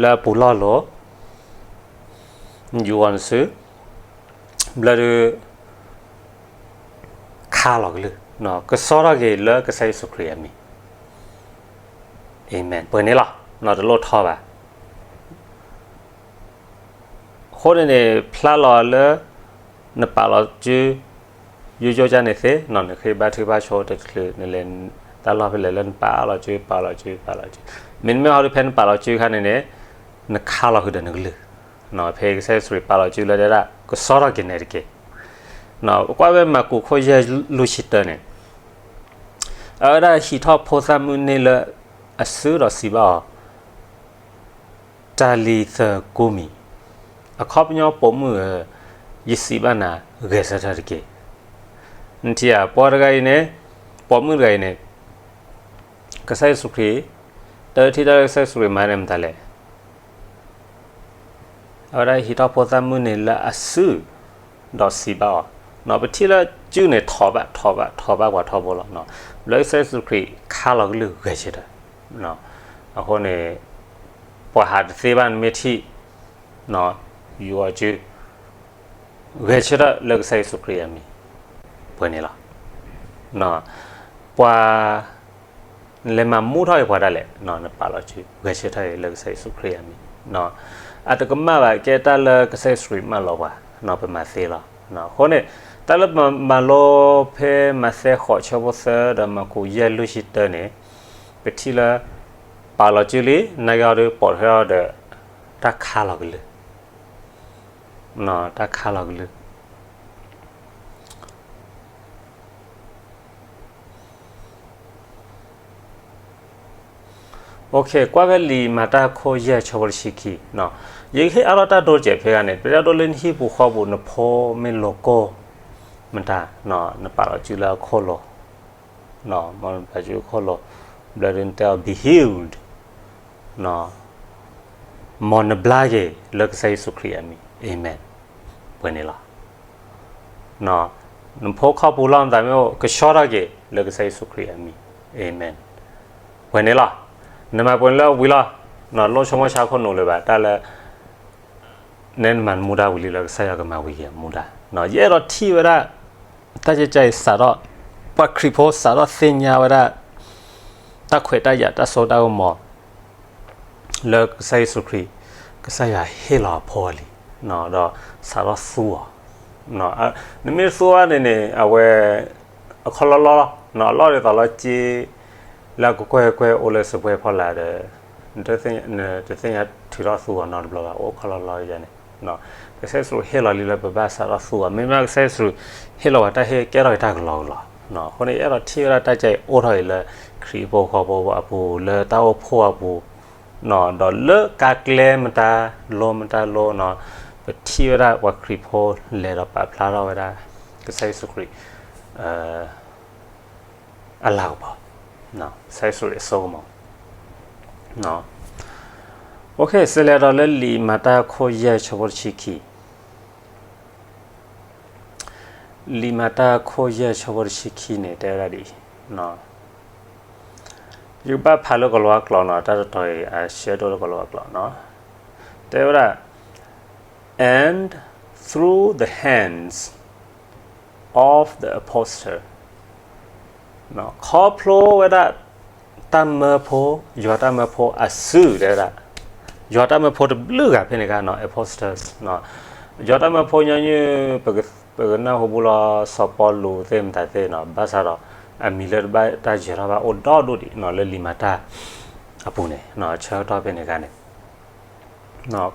လၢအပူၤလီၢ်လိၤ, နယူာ်အီၤနစု ဘျၢဒုး ခါလီၤကလုၢ်, ကစီထီၣ်က့ၤလၢကစၢ်ယ့ၣ်ၡူးခရံာ်အမံၤ, amen ပှဲၤန့ၣ်လီၤ. တလိၣ်ထီဘၣ်. အဃိန့ၣ်န့ၣ် ဖျါလီၤလၢ နပာ်လီၤစု ယိယိကန့ၣ်သ့, နဃ့ဘါထုကဖၣ်ဆိတချုး နလဲၤတၢ်လီၢ်ဖဲလဲၣ်လၢနပာ်လီၤစု ပာ်လီၤစု ပာ်လီၤစု, မ့တမ့ၢ်ဟီဒုး ဖဲနပာ်လီၤစုခါန့ၣ်န့ၣ် နခါလီၤဃုာ်ဒီးနကလုၢ်, ဖဲကစၢ်ယ့ၣ်ၡူးခရံာ်ပာ်လီၤစုလၢတဲဒၣ် ကစီထီၣ်က့ၤနဲတက့ၢ်. ကွၢ်ဝဲမၢ်ကူးခိၣ်ယဲၢ်လွံၢ်ဆံတၢန့ၣ်, အဝဲဒၣ်ဟံးထီၣ်ဖိသၣ်မုၢ်န့ၢ်လၢအစုဒီးစံးဘၣ်အီၤ, တၤလံၤသကူမံၤ, အခီပညီပိာ်မုၣ်ဧၢ, ယစံးဘၣ်နၤ ဂဲၤဆၢထၢၣ်တက့ၢ်. နထံၣ်ဧါ ပှၤတဂၤအံၤန့ၣ်, ပိာ်မုၣ်တဂၤအံၤန့ၣ်, ကစၢ်ယ့ၣ်ၡူးခရံာ်, တၢ်ထံၣ်တၢ်လၢကစၢ်ယ့ၣ်ၡူးခရံာ်မၤန့ၣ်မတၤလဲၣ်. အဝဲဒၣ်ဟံးထီၣ်ဖိသၣ်မုၢ်န့ၣ်လၢအစု ဒီးစံးဘၣ်အီၤ, ပထံၣ်လၢစုန့ၣ်ထီၣ်ဘၣ်ထီၣ်ဘၣ်ထီၣ်ဘၣ်ပှၤထီဘိလီၤ. လၢကစၢ်ယ့ၣ်ၡူးခရံာ်ခါလီၤကလုၢ်ဂဲၤဆၢထၢၣ်, အဃိန့ၣ် ပှၤဟးတသ့ဘၣ်နမ့ၢ်ထံၣ်, ယူၤအီၤစု ဂဲၤဆၢထၢၣ်လၢကစၢ်ယ့ၣ်ၡူးခရံာ်အမံၤ, ပှဲၤန့ၣ်လီၤ. ပှၤ နလဲၤမၤမူထီၣ်အံၤပှၤဒၣ်လဲာ်, နပာ်လီၤစု ဂဲၤဆၢထၢၣ်အံၤလၢကစၢ်ယ့ၣ်ၡူးခရံာ်အမံၤ, အတကမၣ်ဘၣ်ကဲတၢ်လၢကစၢ်ယ့ၣ်ၡူးခရံာ်မၢလီၤပှၤ, ပမၤသ့လီၤ. အဃိန့ၣ် တၢ်လၢပမၤလိဖဲမးသဲဃိးဆၢဖိသၢဒီးမၢ်ကူးယဲၢ်လွံၢ်ဆံတၢန့ၣ်, ပထံၣ်လၢ ပာ်လီၤစုလံ, နာ်က့အီၤဒီးပိာ်ထွဲအီၤဒီး တၢ်ခါလီၤကလုၢ် တၢ်ခါလီၤကလုၢ်. Okay, ကွၢ်ဖဲလံာ်မၤတၢ်ခိၣ်ယဲၢ်ဆၢဖိတဆံခံ, ယကဟ့ၣ်အါထီၣ်တၢ်ဒိတကဲးဖဲဂၤန့ၣ်, ပတၢ်ဒိလၢနဟံၣ်ပူၤဃီပူၤ နဖိမ့ၢ်လိၤကိၢ် မတၤ, နပာ်လီၤစုလၢအခိၣ်လိၤ, ပာ်စုခိၣ်လိၤ, ဘျၢဒုးနတဲအီၤ be healed, မ်နဘျါက့ၤလၢကစၢ်ယ့ၣ်ၡူးခရံာ်အမံၤ, amen, ပှဲၤန့ၣ်လီၤ. နဖိခီပူၤလီၢ်မတၤမ့ၢ်အိၣ် ကဆှီထီၣ်က့ၤလၢကစၢ်ယ့ၣ်ၡူးခရံာ်အမံၤ, amen, ပှဲၤန့ၣ်လီၤ. နမၤပှဲၤန့ၣ်လၢဝံၤလီၤ, လိၣ်ဆိကမိၣ်ဆါခိၣ်နူာ်လၢၤဘၣ်, တၢ်လၢ နဲနမၤနမူဒါဝံၤလံလၢကစၢ်ယွၤကမၤဝံၤက့ၤအမူဒါ, ယအဲၣ်ဒိးထံၣ်ဝဲဒၣ် တၢ်ကဲကဲအံၤစးထီၣ်, ပှၤခရံာ်ဖိစးထီၣ်သ့ၣ်ညါဝဲဒၣ် တၢ်ခွဲးတၢ်ယာ်တၢ်စိတၢ်ကမီၤ လၢကစၢ်ယ့ၣ်ၡူးခရံာ်, ကစၢ်ယွၤဟ့ၣ်လီၤအဖိအလံၤ, ဒီးစးထီၣ်သူအီၤ, နမ့ၢ်သူအီၤန့ၣ်န့ၣ် အဝဲ အခီၣ်လီၢ်လီၢ်လီၤ, အလီၢ်ဒ်သိးလီၤက့ လၢကကွဲၢ်ကွဲၢ်အိၣ်လၢစပွဲဖီလာ်ဒီး တသ့ၣ်ညါထုးထီၣ်သူအီၤနီတဘျီဘၣ်, အိၣ်ခီၣ်လီၢ်လီၢ်ယၤန့ၣ်, ကစၢ်ယ့ၣ်ၡူးဟ့ၣ်လီၤလံလၢပဘၣ်စးထီၣ်သူအီၤ, မ့မ့ၢ်ကစၢ်ယ့ၣ်ၡူးဟ့ၣ်လီၤပှၤတၢ်ဟ့ၣ်ကဲထီၣ်က့ၤတၢ်ကလီကလီ, အဃိန့ၣ် ယအဲၣ်ဒိးထံၣ်ဝဲဒၣ်တၢ်ကဲအံၤအိၣ်ထီၣ်အံၤလၢ ခရံာ်ဖိဃီဖိအပူၤ လၢတၢ်အိၣ်ဖှိၣ်အပူၤ, ဒီးလၢကါကျဲမတၤလိမတၤလိ, ပထံၣ်ဝဲဒၣ်ပှၤခရံာ်ဖိလဲၤဒီးပာ်ဖျါထီၣ်ဝဲဒၣ် ကစၢ်ယ့ၣ်ၡူးခရံာ် အလၤကပီၤ, ကစၢ်ယ့ၣ်ၡူးခရံာ်အစိကမီၤ. Okay, စးလဲၤဒီးလၢလံာ်မၤတၢ်ခိၣ်ယဲၢ်ဆၢဖိတဆံခံ, လံာ်မၤတၢ်ခိၣ်ယဲၢ်ဆၢဖိတဆံခံန့ၣ် တဲဝဲဒၣ်ဒ်အံၤ, ယကဘၣ်ဖးလၢကီၤလၤဝါကျိာ်နီၤ, တၢ်တတီၤအံၤ အဆှၢဒိၣ်လၢကီၤလၤဝါကျိာ်နီၤ, တဲဝဲဒၣ် and through the hands of the apostle, ခီဖျိဝဲဒၣ် တၢ်မၢဖိ, ယွၤတၢ်မၢဖိအစု တဲဝဲဒၣ်, ယွၤတၢ်မၢဖိတဘျုးဂၤဖဲန့ၣ်ခါနီၤ, apostles, ယွၤတၢ်မၢဖိညီနုၢ် ပက ပကနၢ်ဟူဘူးလီၤ စီၤပီလူးသ့ၣ်မတၤသ့ၣ်နီၤ, ဘၣ်ဆၣ်ဒီး အမံၤလၢတဘၣ်တၢ်ယၢၤထီၣ်ဘၣ်အိၣ်ဒီဒူၣ်ဒံးနီၤ လၢလံာ်မၤတၢ်အပူၤန့ၣ်, ဆၢကတီၢ်ဖဲန့ၣ်အခါန့ၣ်,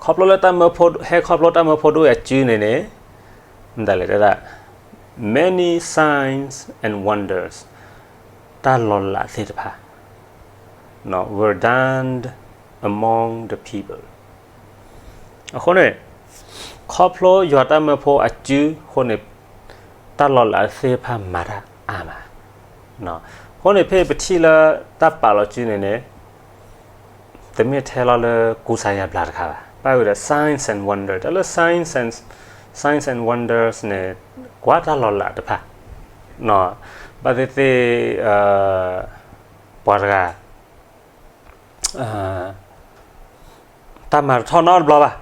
ခီဖျိလၢတၢ်မၢဖိ, ဟဲခီဖျိတၢ်မၢဖိဒိၣ်အစုန့ၣ်န့ၣ်, မတၤလဲၣ်တဲဒၣ်, many signs and wonders, တၢ်လီၤလးသ့ၣ်တဖၣ် were done among the people. အဃိန့ၣ်, ခီဖျိယွၤတၢ်မၢဖိအစုအဃိန့ၣ်, တၢ်လီၤလးသ့ၣ်တဖၣ်မၤတၢ်အါမး. အဃိန့ၣ် ဖဲပထံၣ်လၢတၢ်ပာ်လီၤစုန့ၣ်န့ၣ်, တမ့ၢ်ထဲလီၤလၢကူစါယါဘျါတခါဘၣ်. ဘၣ်ဝံၤဒီး signs and wonders, တၢ်လၢ signs and, signs and wonders န့ၣ်, ကွၢ်တၢ်လီၤလးတဖၣ်, ဘၣ်သ့ၣ်သ့ၣ် ပှၤတဂၤ တၢ်မၤတထီၣ်နီတဘျီဘၣ်,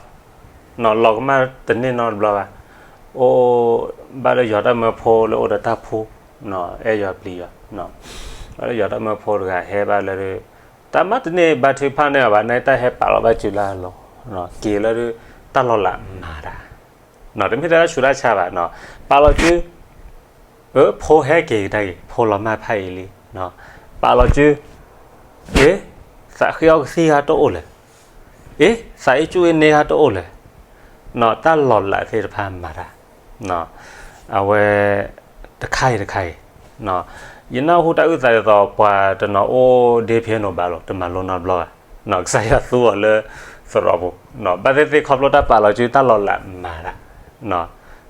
လီၤကမၣ်တန့ၢ်နီတဘျီဘၣ်, အိၣ်ဘၣ်လၢယွၤတၢ်မၢဖိလၢအိၣ်ဒီးတၢ်ဖှူ, အဲၣ်ယွၤပျံၤယွၤ, ဘၣ်လၢယွၤတၢ်မၢဖိတဂၤဟဲဘၣ်လၢ, တၢ်မၤတန့ၢ်ဘါထုကဖၣ်န့ၢ်အီၤဘၣ်, နတၢ်ဟဲပာ်လီၤဘၣ်စုလၢအလီၢ်, က့ၤလၢတၢ်လီၤလးမၤတၢ်, တမ့ၢ်တၢ်ဆူးတၢ်ဆါဘၣ်, ပာ်လီၤစု အၢ ဖိဟဲက့ၤကဒါက့ၤ, ဖိလီၤမၢ်ဖးအံၤလံ, ပာ်လီၤစု, အ့, သးဃ့အီကသံၣ်ဂၤတအိၣ်လဲၣ်, အ့, သးအ့ၣ်ကၠူၣ်အ့ၣ်န့ၢ်ဂၤတအိၣ်လဲၣ်, တၢ်လီၤလးသ့ၣ်တဖၣ်မၤတၢ်, အဝဲ တခါအံၤတခါအံၤ, ယနၢ်ဟူတၢ်အုၣ်သးဒ်သိး ပှၤတနီၤအိၣ်ဒ့ဖဲနိဘၣ်လီၤ, တမၤလိနီတဘျီဘၣ်, ကစၢ်ယွၤသူအီၤလၢသရိာ်ပူၤ, ဘၣ်သ့ၣ်သ့ၣ်ခီဖျိတၢ်ပာ်လီၤစုတၢ်လီၤလးမၤတၢ်,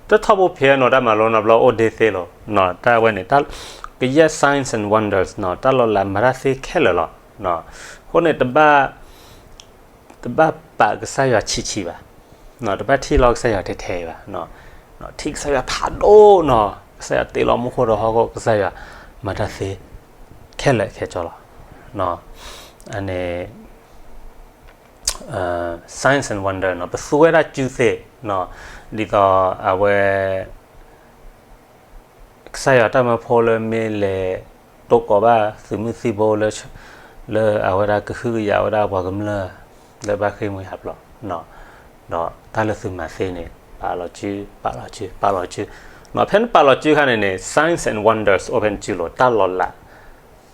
တထီဘိဖဲနိတၢ်မၤလိနီတဘျီအိၣ်ဒ့သ့လီၤ, တၢ်ဝဲန့ၣ်, ကယဲၢ် signs and wonders တၢ်လီၤလးမၤတၢ်သ့ခဲလၢာ်လီၤ, အဃိန့ၣ် တဘၣ်ပာ်ကစၢ်ယွၤဆံးဆံးဘၣ်, တဘၣ်ထံၣ်လီၤကစၢ်ယွၤထဲထဲအံၤဘၣ်, ထံၣ်ကစၢ်ယွၤဖးဒိၣ်နီၤ, ကစၢ်ယွၤတ့လီၤမူခိၣ်ဒီးဟီၣ်ခိၣ်, ကစၢ်ယွၤမၤတၢ်သ့ခဲလၢာ်ခဲဆ့လီၤ, အန့ၣ် signs and wonder နီၤ, ပသူဝဲဒၣ်စုသ့ၣ်, ဒ်သိးအဝဲ ကစၢ်ယွၤတၢ်မၢဖိလၢမ့ၢ်လဲၤ တိကိးဘၣ်သုးမုၢ်သံၣ်ဘိလၢ, လၢအဝဲဒၣ်ကဟုကယာ်ဝဲဒၣ်ပှၤကမျၢၢ် လၢဘၣ်ဃ့ၢ်မှံဟးဖျိး, ဒီးတၢ်လၢသုမၤသ့န့ၣ် ပာ်လီၤစု, ပာ်လီၤစု, ပာ်လီၤစု, ဖဲနပာ်လီၤစုခါန့ၣ်န့ၣ် signs and wonders အိၣ်ဖဲနစုလိၤ, တၢ်လီၤလး,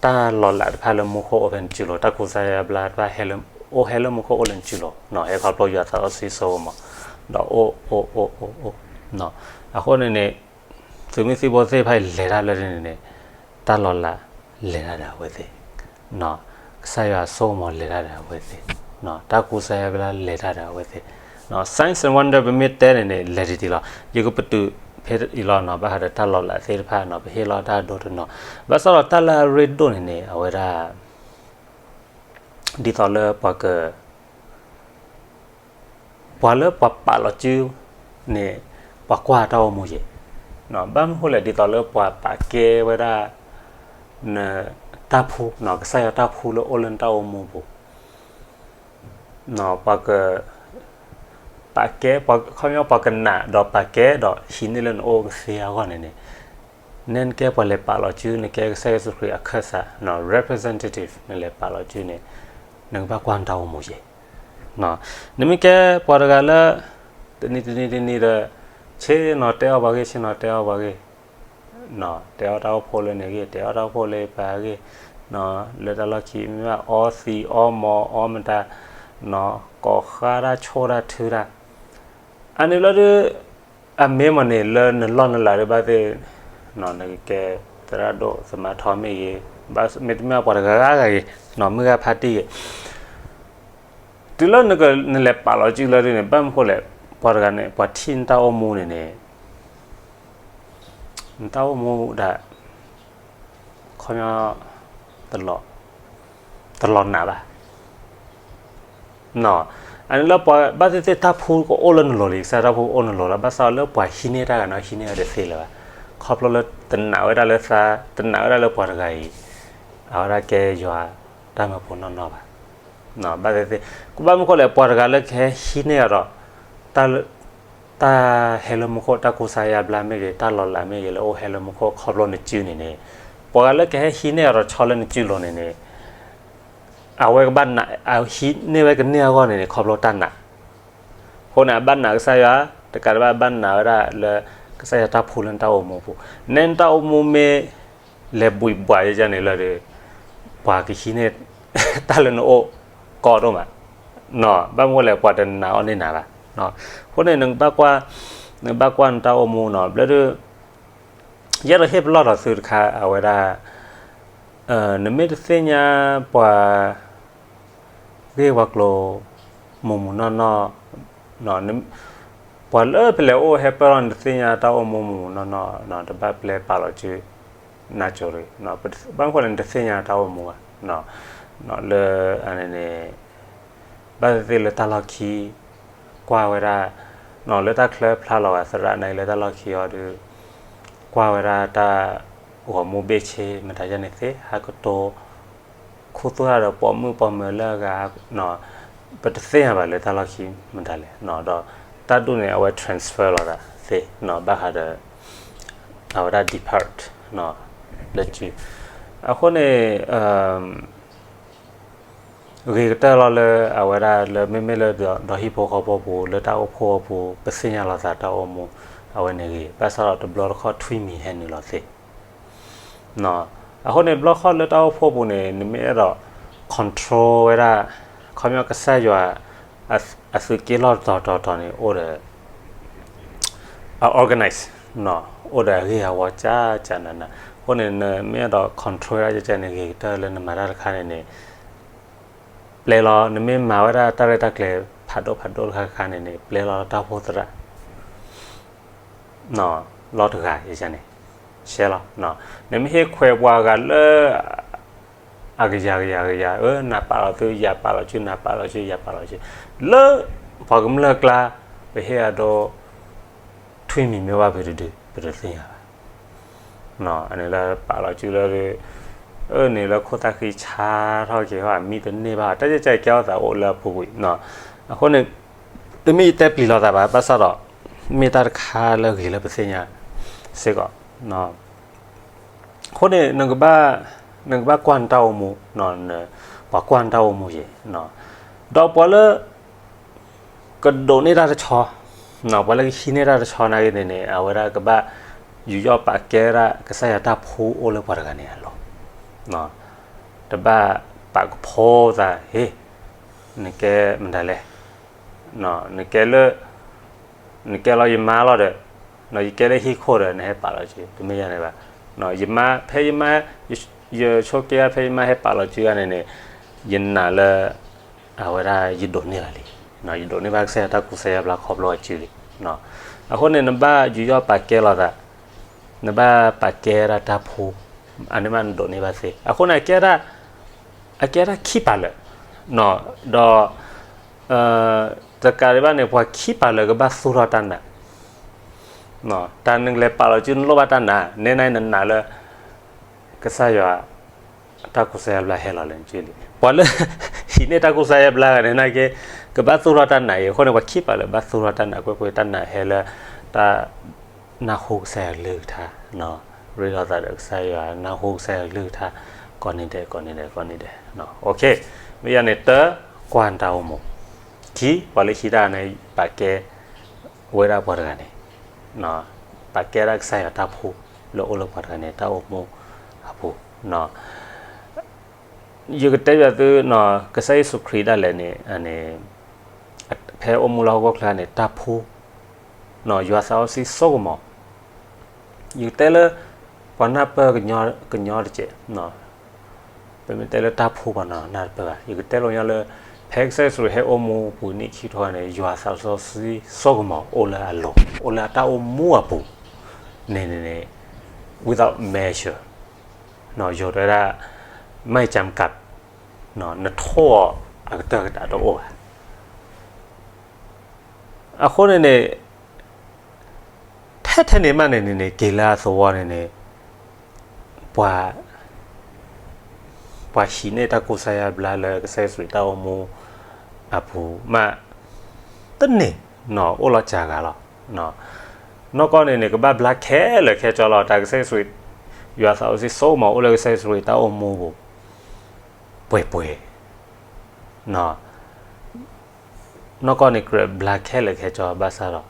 တၢ်လီၤလးတဖၣ်လၢမူခိၣ်အိၣ်ဖဲနစုလိၤ, တၢ်ကူစါယါဘျါတဖၣ် အိၣ်ဟဲလၢမူခိၣ်အိၣ်လၢနစုလိၤ, ဟဲခီဖျိယွၤသးစီဆှံစိကမီၤ, ဒီးအိၣ်, အိၣ်, အိၣ်, အိၣ်, အိၣ်, အဃိန့ၣ်န့ၣ် သုးမုၢ်သံၣ်ဘိသ့ၣ်တဖၣ်အံၤလဲၤတၢ်လၢန့ၣ်န့ၣ်, တၢ်လီၤလးလဲၤတၢ်ဒီးအဝဲသ့ၣ်, ကစၢ်ယွၤစိကမီၤလဲၤတၢ်ဒီးအဝဲသ့ၣ်, တၢ်ကူစါယါဘျါလဲၤတၢ်ဒီးအဝဲသ့ၣ်, signs and wonder ပမ့ၢ်တဲန့ၣ်န့ၣ် လဲၤတံၢ်တံၢ်လီၤ, ယကပတုာ်ဖဲအံၤလီၤနီၤ, ဘၣ်ဃးဒီးတၢ်လီၤလးသ့ၣ်တဖၣ်နီၤ, ပဟ့ၣ်လီၤတၢ်ဒိတနီၤ, ဘၣ်ဆၣ်ဒီးတၢ်လၢအရ့ဒိၣ်န့ၣ်န့ၣ် အဝဲဒၣ် ဒ်သိးလၢပှၤက ပှၤလၢပှၤပာ်လီၤစုန့ၣ် ပှၤကွၢ်တၢ်အိၣ်မူယဲၢ်, ဘၣ်မနုၤဃိလဲၣ် ဒ်သိးလၢပှၤပာ်ကဲဝဲဒၣ် နတၢ်ဖှူ, ကစၢ်ယွၤတၢ်ဖှူလၢအိၣ်လၢနတၢ်အိၣ်မူပူၤ, ပှၤက ပာ်ကဲ, ခီပညီပှၤကနာ်ဒီးပာ်ကဲဒီး ဟံးန့ၢ်လၢနအိၣ်ကသ့အဂီၢ်န့ၣ်န့ၣ်, နဲနကဲပှၤလဲၤပာ်လီၤစု, နကဲကစၢ်ယ့ၣ်ၡူးခရံာ်အခၢၣ်စး representative နလဲၤပာ်လီၤစုန့ၣ်, နကဘၣ်ကွၢ်နတၢ်အိၣ်မူယဲၢ်, နမ့ၢ်ကဲပှၤတဂၤလၢ တနံၤတနံၤတနံၤဒီး ဆ့ၣ်နီၤတဲအီၣ်ပှၤဂ့ၢ်, ဆ့ၣ်နီၤတဲအီၣ်ပှၤဂ့ၢ်, တဲအီၣ်တၢ်အိၣ်ဖှိၣ်လၢန့ၣ်ဂ့ၢ်, တဲအီၣ်တၢ်အိၣ်ဖှိၣ်လၢပှၤဂ့ၢ်, လၢတၢ်လီၢ်ခံ မ့ၢ်ဘၣ်အီသံးအီမီၤအီမတၤ, ကိးဃါတၢ်ဆိၣ်တၢ်ထုတၢ်, အန့ၣ်လီၤဒီး အမ့ၢ်မ့ၢ်န့ၣ် လၢနလီၢ်နလၤဒီးဘၣ်သ့ၣ်, နကကဲသရၣ်ဒိၣ်သမါထီမ့ၢ်ဂ့ၤ, မ့တမ့ၢ်ပှၤတဂၤဂၤဂ့ၤ, မုၢ်ဂၤဖါတံၢ်ဂ့ၤ, တုၤလၢနလဲၤပာ်လီၤစုလၢဒ်န့ၣ် ဘၣ်မနုၤဃိလဲၣ်, ပှၤတဂၤန့ၣ် ပှၤထံၣ်နတၢ်အိၣ်မူန့ၣ်န့ၣ် နတၢ်အိၣ်မူဒၣ် ခီပညီ တလီၤနာ်ဘၣ်. အန့ၣ်လၢပှၤဘၣ်သ့ၣ်သ့ၣ်တၢ်ဖှူကအိၣ်လၢနလိၤလံ, ကစၢ်တၢ်ဖှူကအိၣ်နလိၤလီၤ. ဘၣ်ဆၣ်လၢပှၤဟံးန့ၢ်တၢ်ဂၤန့ၣ် ဟံးန့ၢ်ဝဲတသ့လၢၤဘၣ်. ခီဖျိလၢတနာ်ဝဲဒၣ်လၢသး, တနာ်ဝဲဒၣ်လၢပှၤတဂၤအံၤ အဝဲဒၣ်ကဲယွၤတၢ်မၢဖိနီၢ်နီၢ်ဘၣ်. ဘၣ်သ့ၣ်သ့ၣ်, ဘၣ်မနုၤဃိလဲၣ်, ပှၤတဂၤလၢကဟဲဟံးန့ၢ်အီၤဒီး တၢ်ဟဲလၢမူခိၣ် တၢ်ကူစါယါဘျါမ့ၢ်ဂ့ၤ, တၢ်လီၤလးမ့ၢ်ဂ့ၤ လၢအိၣ်ဟဲလၢမူခိၣ်ခီဖျိနစုန့ၣ်န့ၣ်, ပှၤဂၤလၢကဟဲဟံးန့ၢ်အီၤဒီးဆီလၢနစုလိၤန့ၣ်န့ၣ်, အဝဲကဘၣ်နာ်, ဟံးန့ၢ်ဝဲကန့ၢ်အဂီၢ်န့ၣ်န့ၣ် ခီဖျိတၢ်နာ်. အဃိန့ၣ် အဘၣ်နာ်ကစၢ်ယွၤ, တကးဒံးဘၣ် ဘၣ်နာ်ဝဲဒၣ်လၢ ကစၢ်ယွၤတၢ်ဖှူလၢနတၢ်အိၣ်မူပူၤ, နဲနတၢ်အိၣ်မူမ့ၢ်လဲၤဘှံးဘှးယဲန့ၣ်လၢဒီး ပှၤကဟံးန့ၢ်တၢ်လၢနအိၣ်ကီဒိၣ်မး, ဘၣ်မနုၤလဲၣ် ပှၤတနာ်အီၤန့ၢ်နၤဘၣ်. အဃိန့ၣ် နကဘၣ်ကွၢ်နတၢ်အိၣ်မူနီၤ, ဘျီဒီး ယအဲၣ်ဒိးဟ့ၣ်ပလီၢ်ဒီးသုတခါ အဝဲဒၣ် နမ့ၢ်တသ့ၣ်ညါပှၤဂ့ၢ်ဝီကျိၤ မုၢ်မုၢ်နီၢ်နီၢ်, ပှၤလၢပလဲၤအိၣ်ဟဲပၢၢ်လီၤ နတသ့ၣ်ညါတၢ်အိၣ်မူမုၢ်မုၢ်နီၢ်နီၢ်, တဘၣ်ပျဲပာ်လီၤစု နၢ်ကၠိရံ, ဘၣ်မနုၤလဲၣ် နတသ့ၣ်ညါတၢ်အိၣ်မူဘၣ်, လၢအန့ၣ်န့ၣ် ဘၣ်သ့ၣ်သ့ၣ်လၢတၢ်လီၢ်ခံ ကွၢ်ဝဲဒၣ် လၢတၢ်ချၢဖျါလီၤဂာ်သရၣ်န့ၣ် လၢတၢ်လီၢ်ခံအီၤဒီး ကွၢ်ဝဲဒၣ်တၢ်ဂီၤမူဘ့ၣ်ဆ့ မတၤယဲန့ၣ်သ့ ဟးကတိၤ ခူသူၣ်တၢ်ဒီးပိာ်မုၣ်ပိာ်မၢၤလၢအဂၤ ပတသ့ၣ်ညါဘၣ်လၢတၢ်လီၢ်ခံမတၤလဲၣ်, ဒီးတၢ်ဒူၣ်န့ၣ် အဝဲ transfer လီၤသးသ့ ဘၣ်ဃးဒီး အဝဲဒၣ် depart လၢစု အဃိန့ၣ် ဂ့ၤကတၢၢ်လီၤလၢအဝဲဒၣ်လၢမ့မ့ၢ်လၢဒီးဟံၣ်ဖိဃီဖိပူၤ လၢတၢ်အိၣ်ဖှိၣ်အပူၤ ပသ့ၣ်ညါလီၤသးတၢ်အိၣ်မူ အဝဲန့ၣ်ဂ့ၤ, ဘၣ်ဆၣ်ဒီးတဘျီတခီၣ်ထွံၣ်မံၤဟဲနုာ်လီၤသ့ အဃိန့ၣ် တဘျီတခီၣ်လၢတၢ်အိၣ်ဖှိၣ်ပူၤန့ၣ် နမ့ၢ်အဲၣ်ဒိး control ဝဲဒၣ် ခီပညီကစၢ်ယွၤ အသုးက့လီၢ်တတီၤတီၤတီၤန့ၣ် အိၣ်ဒီး အ organize အိၣ်ဒီးအဂ့ၢ်အဝီကၢကၢနးနး, အဃိန့ၣ် နမ့ၢ်အဲၣ်ဒိး control ဝဲဒၣ်ကဲကဲန့ၣ် ဂ့ၤကတၢၢ်လၢနမၤတၢ်တခါန့ၣ်န့ၣ် ပျဲလီၤ နမ့ၢ်မၤဝဲဒၣ်တၢ်ရဲၣ်တၢ်ကျဲၤဖးဒိၣ်ဖးဒိၣ်တခါတခါန့ၣ်န့ၣ် ပျဲလီၤတၢ်အိၣ်ဖှိၣ်သရၣ် လီၤတဂၤယဲန့ၣ် ရှဲလီၤ, နမ့ၢ်ဟ့ၣ်ခွဲးပှၤဂၤလၢ အကယၤကယၤကယၤ အၢ နၤပာ်လီၤသု ယၤပာ်လီၤစု နၤပာ်လီၤစု ယၤပာ်လီၤစု လၢ ပှၤကမျၢၢ်ကျါ ပဟ့ၣ်အဒိ ထွံၣ်မံၤမ့ၢ်ဘၣ်ဖုးတဒု ပတသ့ၣ်ညါဘၣ် အန့ၣ်လၢပာ်လီၤစုလၢ အန့ၣ်လၢခိၣ်သၣ်ဃံဆါထီၣ်က့ၤဟီ မံတန့ၢ်ဘၣ် တၢ်ကဲကဲကဲထီၣ်သးအိၣ်လၢအပူၤကွံာ်, အဃိန့ၣ် တမ့ၢ်ယတဲပျံၤလိာ်သးဘၣ် ဘၣ်ဆၣ်ဒီး မ့ၢ်တၢ်တခါလၢအဂ့ၤလၢပသ့ၣ်ညါစ့ၢ်ကီး အဃိန့ၣ် နကဘၣ်ကွၢ်နတၢ်အိၣ်မူ, ပှၤကွၢ်နတၢ်အိၣ်မူယဲ, ဒီးပှၤလၢ ကဒိးန့ၢ်တၢ်တဆီ, ပှၤလၢကဟံးန့ၢ်တၢ်တဆီနာ်က့န့ၣ်န့ၣ် အဝဲဒၣ်ကဘၣ်ယူးယီၣ်ပာ်ကဲဒၣ်ကစၢ်ယွၤတၢ်ဖှူအိၣ်လၢပှၤတဂၤန့ၣ်အလိၤ, တဘၣ်ပာ်ကဖီသး ဟ့ၣ် နကဲမတၤလဲၣ် နကဲလၢ နကဲလီၤယမါလီၤဒီး ယကဲလၢဟံၣ်ခိၣ်ဒီး နဟဲပာ်လီၤစု တမ့ၢ်ယၤန့ၣ်ဘၣ်, ယမါ ဖဲယမါ ယဆိးက့ ဖဲယမါဟဲပာ်လီၤစုဂၤန့ၣ်န့ၣ် ယနာ်လၢ အဝဲဒၣ်ယဒိးန့ၢ်ဘၣ်လံ, ယဒိးန့ၢ်ဘၣ်ကစၢ်ယွၤတၢ်ကူစါယါဘျါခီဖျိအစုလံ, အဃိန့ၣ် နဘၣ်ယူးယီၣ်ပာ်ကဲလိာ်သး, နဘၣ်ပာ်ကဲဒၣ်တၢ်ဖှူ, အန့ၣ်မးနဒိးန့ၢ်ဘၣ်သ့, အဃိန့ၣ် အကဲဒၣ် အကဲဒၣ်ခံပာ်လၢာ်, ဒီး တကးဒံးဘၣ်န့ၣ် ပှၤခံပာ်လၢာ်ကဘၣ်သူၣ်ထီၣ်တၢ်နာ်, တၢ်နကလဲၤပာ်လီၤစုနလိၣ်ဘၣ်တၢ်နာ်, နဲနနနာ်လၢ ကစၢ်ယွၤ တၢ်ကူစါယါဘျါဟဲလီၤလၢနစုလံ, ပှၤလၢ ဟံးန့ၢ်တၢ်ကူစါယါဘျါဂၤန့ၣ်နာ်က့ ကဘၣ်သူၣ်ထီၣ်တၢ်နာ်အံၤ, အဃိန့ၣ် ပှၤခံပာ်လၢာ်ဘၣ်သူၣ်ထီၣ်တၢ်နာ်ကွ့ၢ်ကွ့ၢ်, တၢ်နာ်ဟဲလၢ တၢ် နၢ်ဟူကစၢ်ယွၤကလုၢ်ကထါ, ရ့လိာ်သးဒီးကစၢ်ယွၤ နၢ်ဟူကစၢ်ယွၤကလုၢ်ကထါ, ကိးနံၤဒဲး ကိးနံၤဒဲး ကိးနံၤဒဲး, အဃိ မ့ၢ်ယၤန့ၣ် တၢ ကွၢ်နတၢ်အိၣ်မူ, ခံ ပှၤလၢဟံးတၢ်န့ၣ် ပာ်ကဲ ဝဲဒၣ်ပှၤတဂၤန့ၣ်, ပာ်ကဲဒၣ်ကစၢ်ယွၤတၢ်ဖှူ လၢအိၣ်လၢပှၤတဂၤန့ၣ် တၢ်အိၣ်မူအပူၤ, ယကတဲဘၣ်သု, ကစၢ်ယ့ၣ်ၡူးခရံာ်ဒၣ်လဲာ်န့ၣ် ဖဲအိၣ်မူလၢဟီၣ်ခိၣ်ချၢန့ၣ် တၢ်ဖှူ, ယွၤသးစီဆှံစိကမီၤ, ယကတဲလၢ ပှၤနၢ်ပၢၢ်ကညီတစဲး, ပမ့ၢ်တဲလၢတၢ်ဖှူပှၤနီၤနၢ်တပၢၢ်ဘၣ်, ယကတဲလီၤညီလၢ ဖဲကစၢ်ယ့ၣ်ၡူးဟဲအိၣ်မူပူၤနံၣ်ခံကထိန့ၣ် ယွၤသးစီဆှံစိကမီၤအိၣ်လၢအလိၤ, အိၣ်လၢအတၢ်အိၣ်မူအပူၤ, န့ၣ်န့ၣ်န့ၣ် without measure, ယိၤတဲဝဲဒၣ် ไม่จำกัด, နထိၣ်အီၤအကတၢၢ်ကတၢၢ်တအိၣ်ဘၣ်. အဃိန့ၣ်န့ၣ် ထဲထဲန့ၣ်မးန့ၣ်န့ၣ်န့ၣ် က့ၤလၢအသဝီန့ၣ်န့ၣ် ပှၤ ပှၤဟံးန့ၢ်တၢ်ကူစါယါဘျါလၢကစၢ်ယ့ၣ်ၡူးတၢ်အိၣ်မူ အပူၤမး တန့ၢ် အိၣ်လီၤစှၤဂၤလီၤ. နီၢ်ကီၢ်န့ၣ်န့ၣ် ကဘၣ်ဘျါခဲလၢာ်ခဲဆ့လီၤ. တၢ်ကစၢ်ယ့ၣ်ၡူး ယွၤသးစီဆှံစိကမီၤအိၣ်လၢကစၢ်ယ့ၣ်ၡူးတၢ်အိၣ်မူပူၤ ပှဲၤပှဲၤ နီၢ်ကီၢ်န့ၣ် ကြၢးဘျါခဲလၢာ်ခဲဆ့ဘၣ်ဆၣ်ဒီး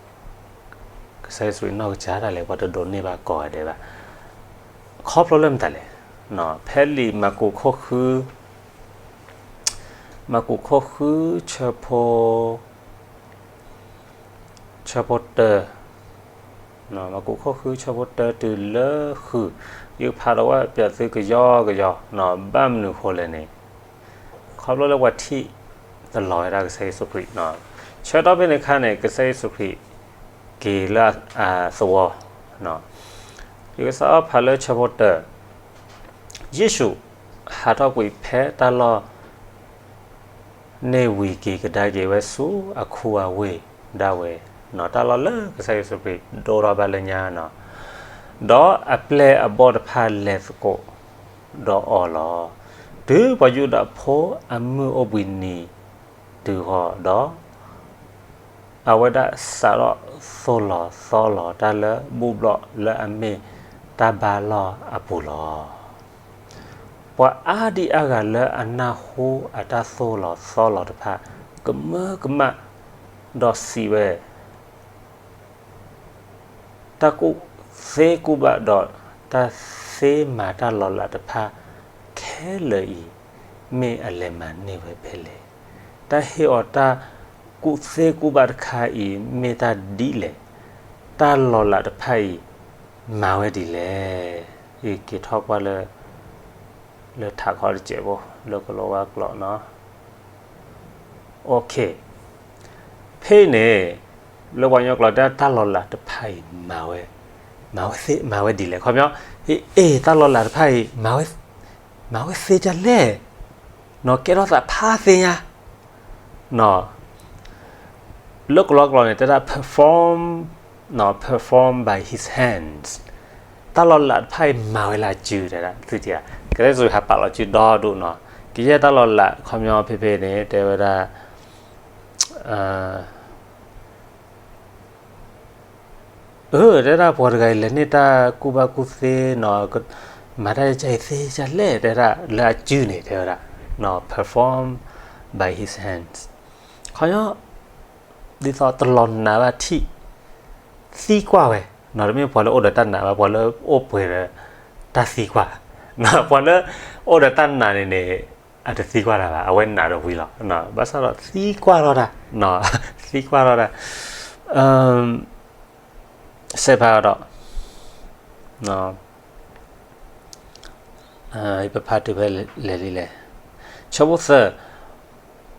ကစၢ်ယ့ၣ်ၡူးခရံာ်နီၢ်ကစၢ်ဒၣ်လဲာ် ပှၤတဒိးန့ၢ်ဘၣ်ကိးဂၤဒဲးဘၣ်. ခီဖျိလၢမတၤလဲၣ်. ဖဲလံာ်မၢ်ကူးခိၣ်ဃု မၢ်ကူးခိၣ်ဃု ဆၢဖိ ဆၢဖိတၢ, မၢ်ကူးခိၣ်ဃု ဆၢဖိတၢတုၤလၢဃု, ယကဖးဒီးဝဲပၠးသုကယီကယီ, ဘၣ်မနုၤဃိလဲၣ်န့ၣ်, ခီဖျိလၢပှၤထံၣ်တလီၤဝဲဒၣ်ကစၢ်ယ့ၣ်ၡူးခရံာ်, ဆၢကတီၢ်ဖဲန့ၣ်အခါန့ၣ် ကစၢ်ယ့ၣ်ၡူးခရံာ် က့ၤလၢအသဝီ, ယကစးအီၣ်ဖးလၢဆၢဖိတၢ, ယ့ၣ်ၡူးဟးထီၣ်ကွံာ်ဖဲတၢ်လီၢ် န့ၣ်ဝံၤက့ၤကဒါက့ၤဝဲဆူအခူအဝ့ၢ်ဒၣ်ဝဲ, တၢ်လီၢ်လၢကစၢ်ယ့ၣ်ၡူးခရံာ်ဒိၣ်ထီၣ်ဘၣ်လၢညါနီၤ, ဒီးအပျဲၢ်အဘီၣ်တဖၣ်လဲၤသကိးဒီးအီၤလီၤ. တုၤပှၤယူဒၤဖိအမုၢ်အိၣ်ဘှံးနံၤတုၤဃီၤဒီး အဝဲဒၣ်စးထီၣ်သိၣ်လီၤသီလီၤတၢ်လၢဘူၣ်ဘျီၣ်လၢအမ့ၢ်တၢ်ဘါလီၢ်အပူၤလီၤ. ပှၤအါဒံအါဂၤလၢအနၢ်ဟူအတၢ်သိၣ်လီၤသီလီၤတဖၣ် ကမၢကမၣ်ဒီးစံးဝဲ, တၢ်ကူၣ်သ့ကူၣ်ဘၣ်ဒီးတၢ်သ့မၤတၢ်လီၤလးတဖၣ်ခဲလၢာ်အံၤ မ့ၢ်အလဲၤမၤန့ၢ်ဝဲဖဲလဲၣ်. တၢ်ဟ့ၣ်အီၤတၢ်ကူၣ်သ့ကူၣ်ဘၣ်တခါအံၤ မ့ၢ်တၢ်ဒ်လဲၣ်. တၢ်လီၤလးတဖၣ်အံၤ မၤဝဲဒ်လဲၣ်. ယက့ၤထီၣ်ကွၢ်လၢ လၢထးခီတစဲးဖိ လၢကလိဝါကျိာ်နီၤ. ဖဲအံၤန့ၣ် လၢပှၤကညီကျိာ်တဲတၢ်လီၤလးတဖၣ်အံၤ မၤဝဲ, မၤဝဲဒ်လဲၣ်. ခီပညီ, အ့ၣ် တၢ်လီၤလးတဖၣ်အံၤ မၤဝဲသ့ဒ်လဲၣ်, နီၤ ကဲထီၣ်သးဖးသ့ညါ လၢကလိကျိာ်န့ၣ် တဲဒၣ် perform, perform by his hands. တၢ်လီၤလးတဖၣ်အံၤမၤဝဲလၢအစု တဲဒၣ် သုတံၢ်ဧါ, ကစၢ်ယ့ၣ်ၡူးဟးပာ်လီၤစုဒီဒူၣ်နီၤ. ကယဲၢ်တၢ်လီၤလး ခီပညီဖဲဖဲန့ၣ် တဲဝဲဒၣ် အၢ တဲဒၣ်ပှၤတဂၤအံၤ လဲၤန့ၢ်တၢ်ကူၣ်ဘၣ်ကူၣ်သ့နီၤ, မၤတၢ်ယဲၢ်ကဲအံၤသ့ဒ်လဲၣ် တဲဒၣ်လၢအစုန့ၣ် တဲဝဲဒၣ် perform by his hands. ခီပညီ ဒ်သိးတလီၤနာ်ဘၣ်ထံၣ် သံကွၢ်ဝဲ, တမ့ၢ်ပှၤလၢအိၣ်ဒီးတၢ်နာ်ဘၣ်, ပှၤလၢအိၣ်ပှဲၤဒီးတၢ်သံကွၢ်, ပှၤလၢအိၣ်ဒီးတၢ်နာ်န့ၣ်န့ၣ် အတသံကွၢ်တၢ်ဘၣ်, အဝဲနာ်ဒီးဝံၤလီၤ. ဘၣ်ဆၣ်ဒီးသံကွၢ်ထီၣ်တၢ်, သံကွၢ်ထီၣ်တၢ်, စဲးဖးဒီး ပဖးတုၤဖဲလဲၣ်လံလဲၣ်. ဆၢဖိသၢ,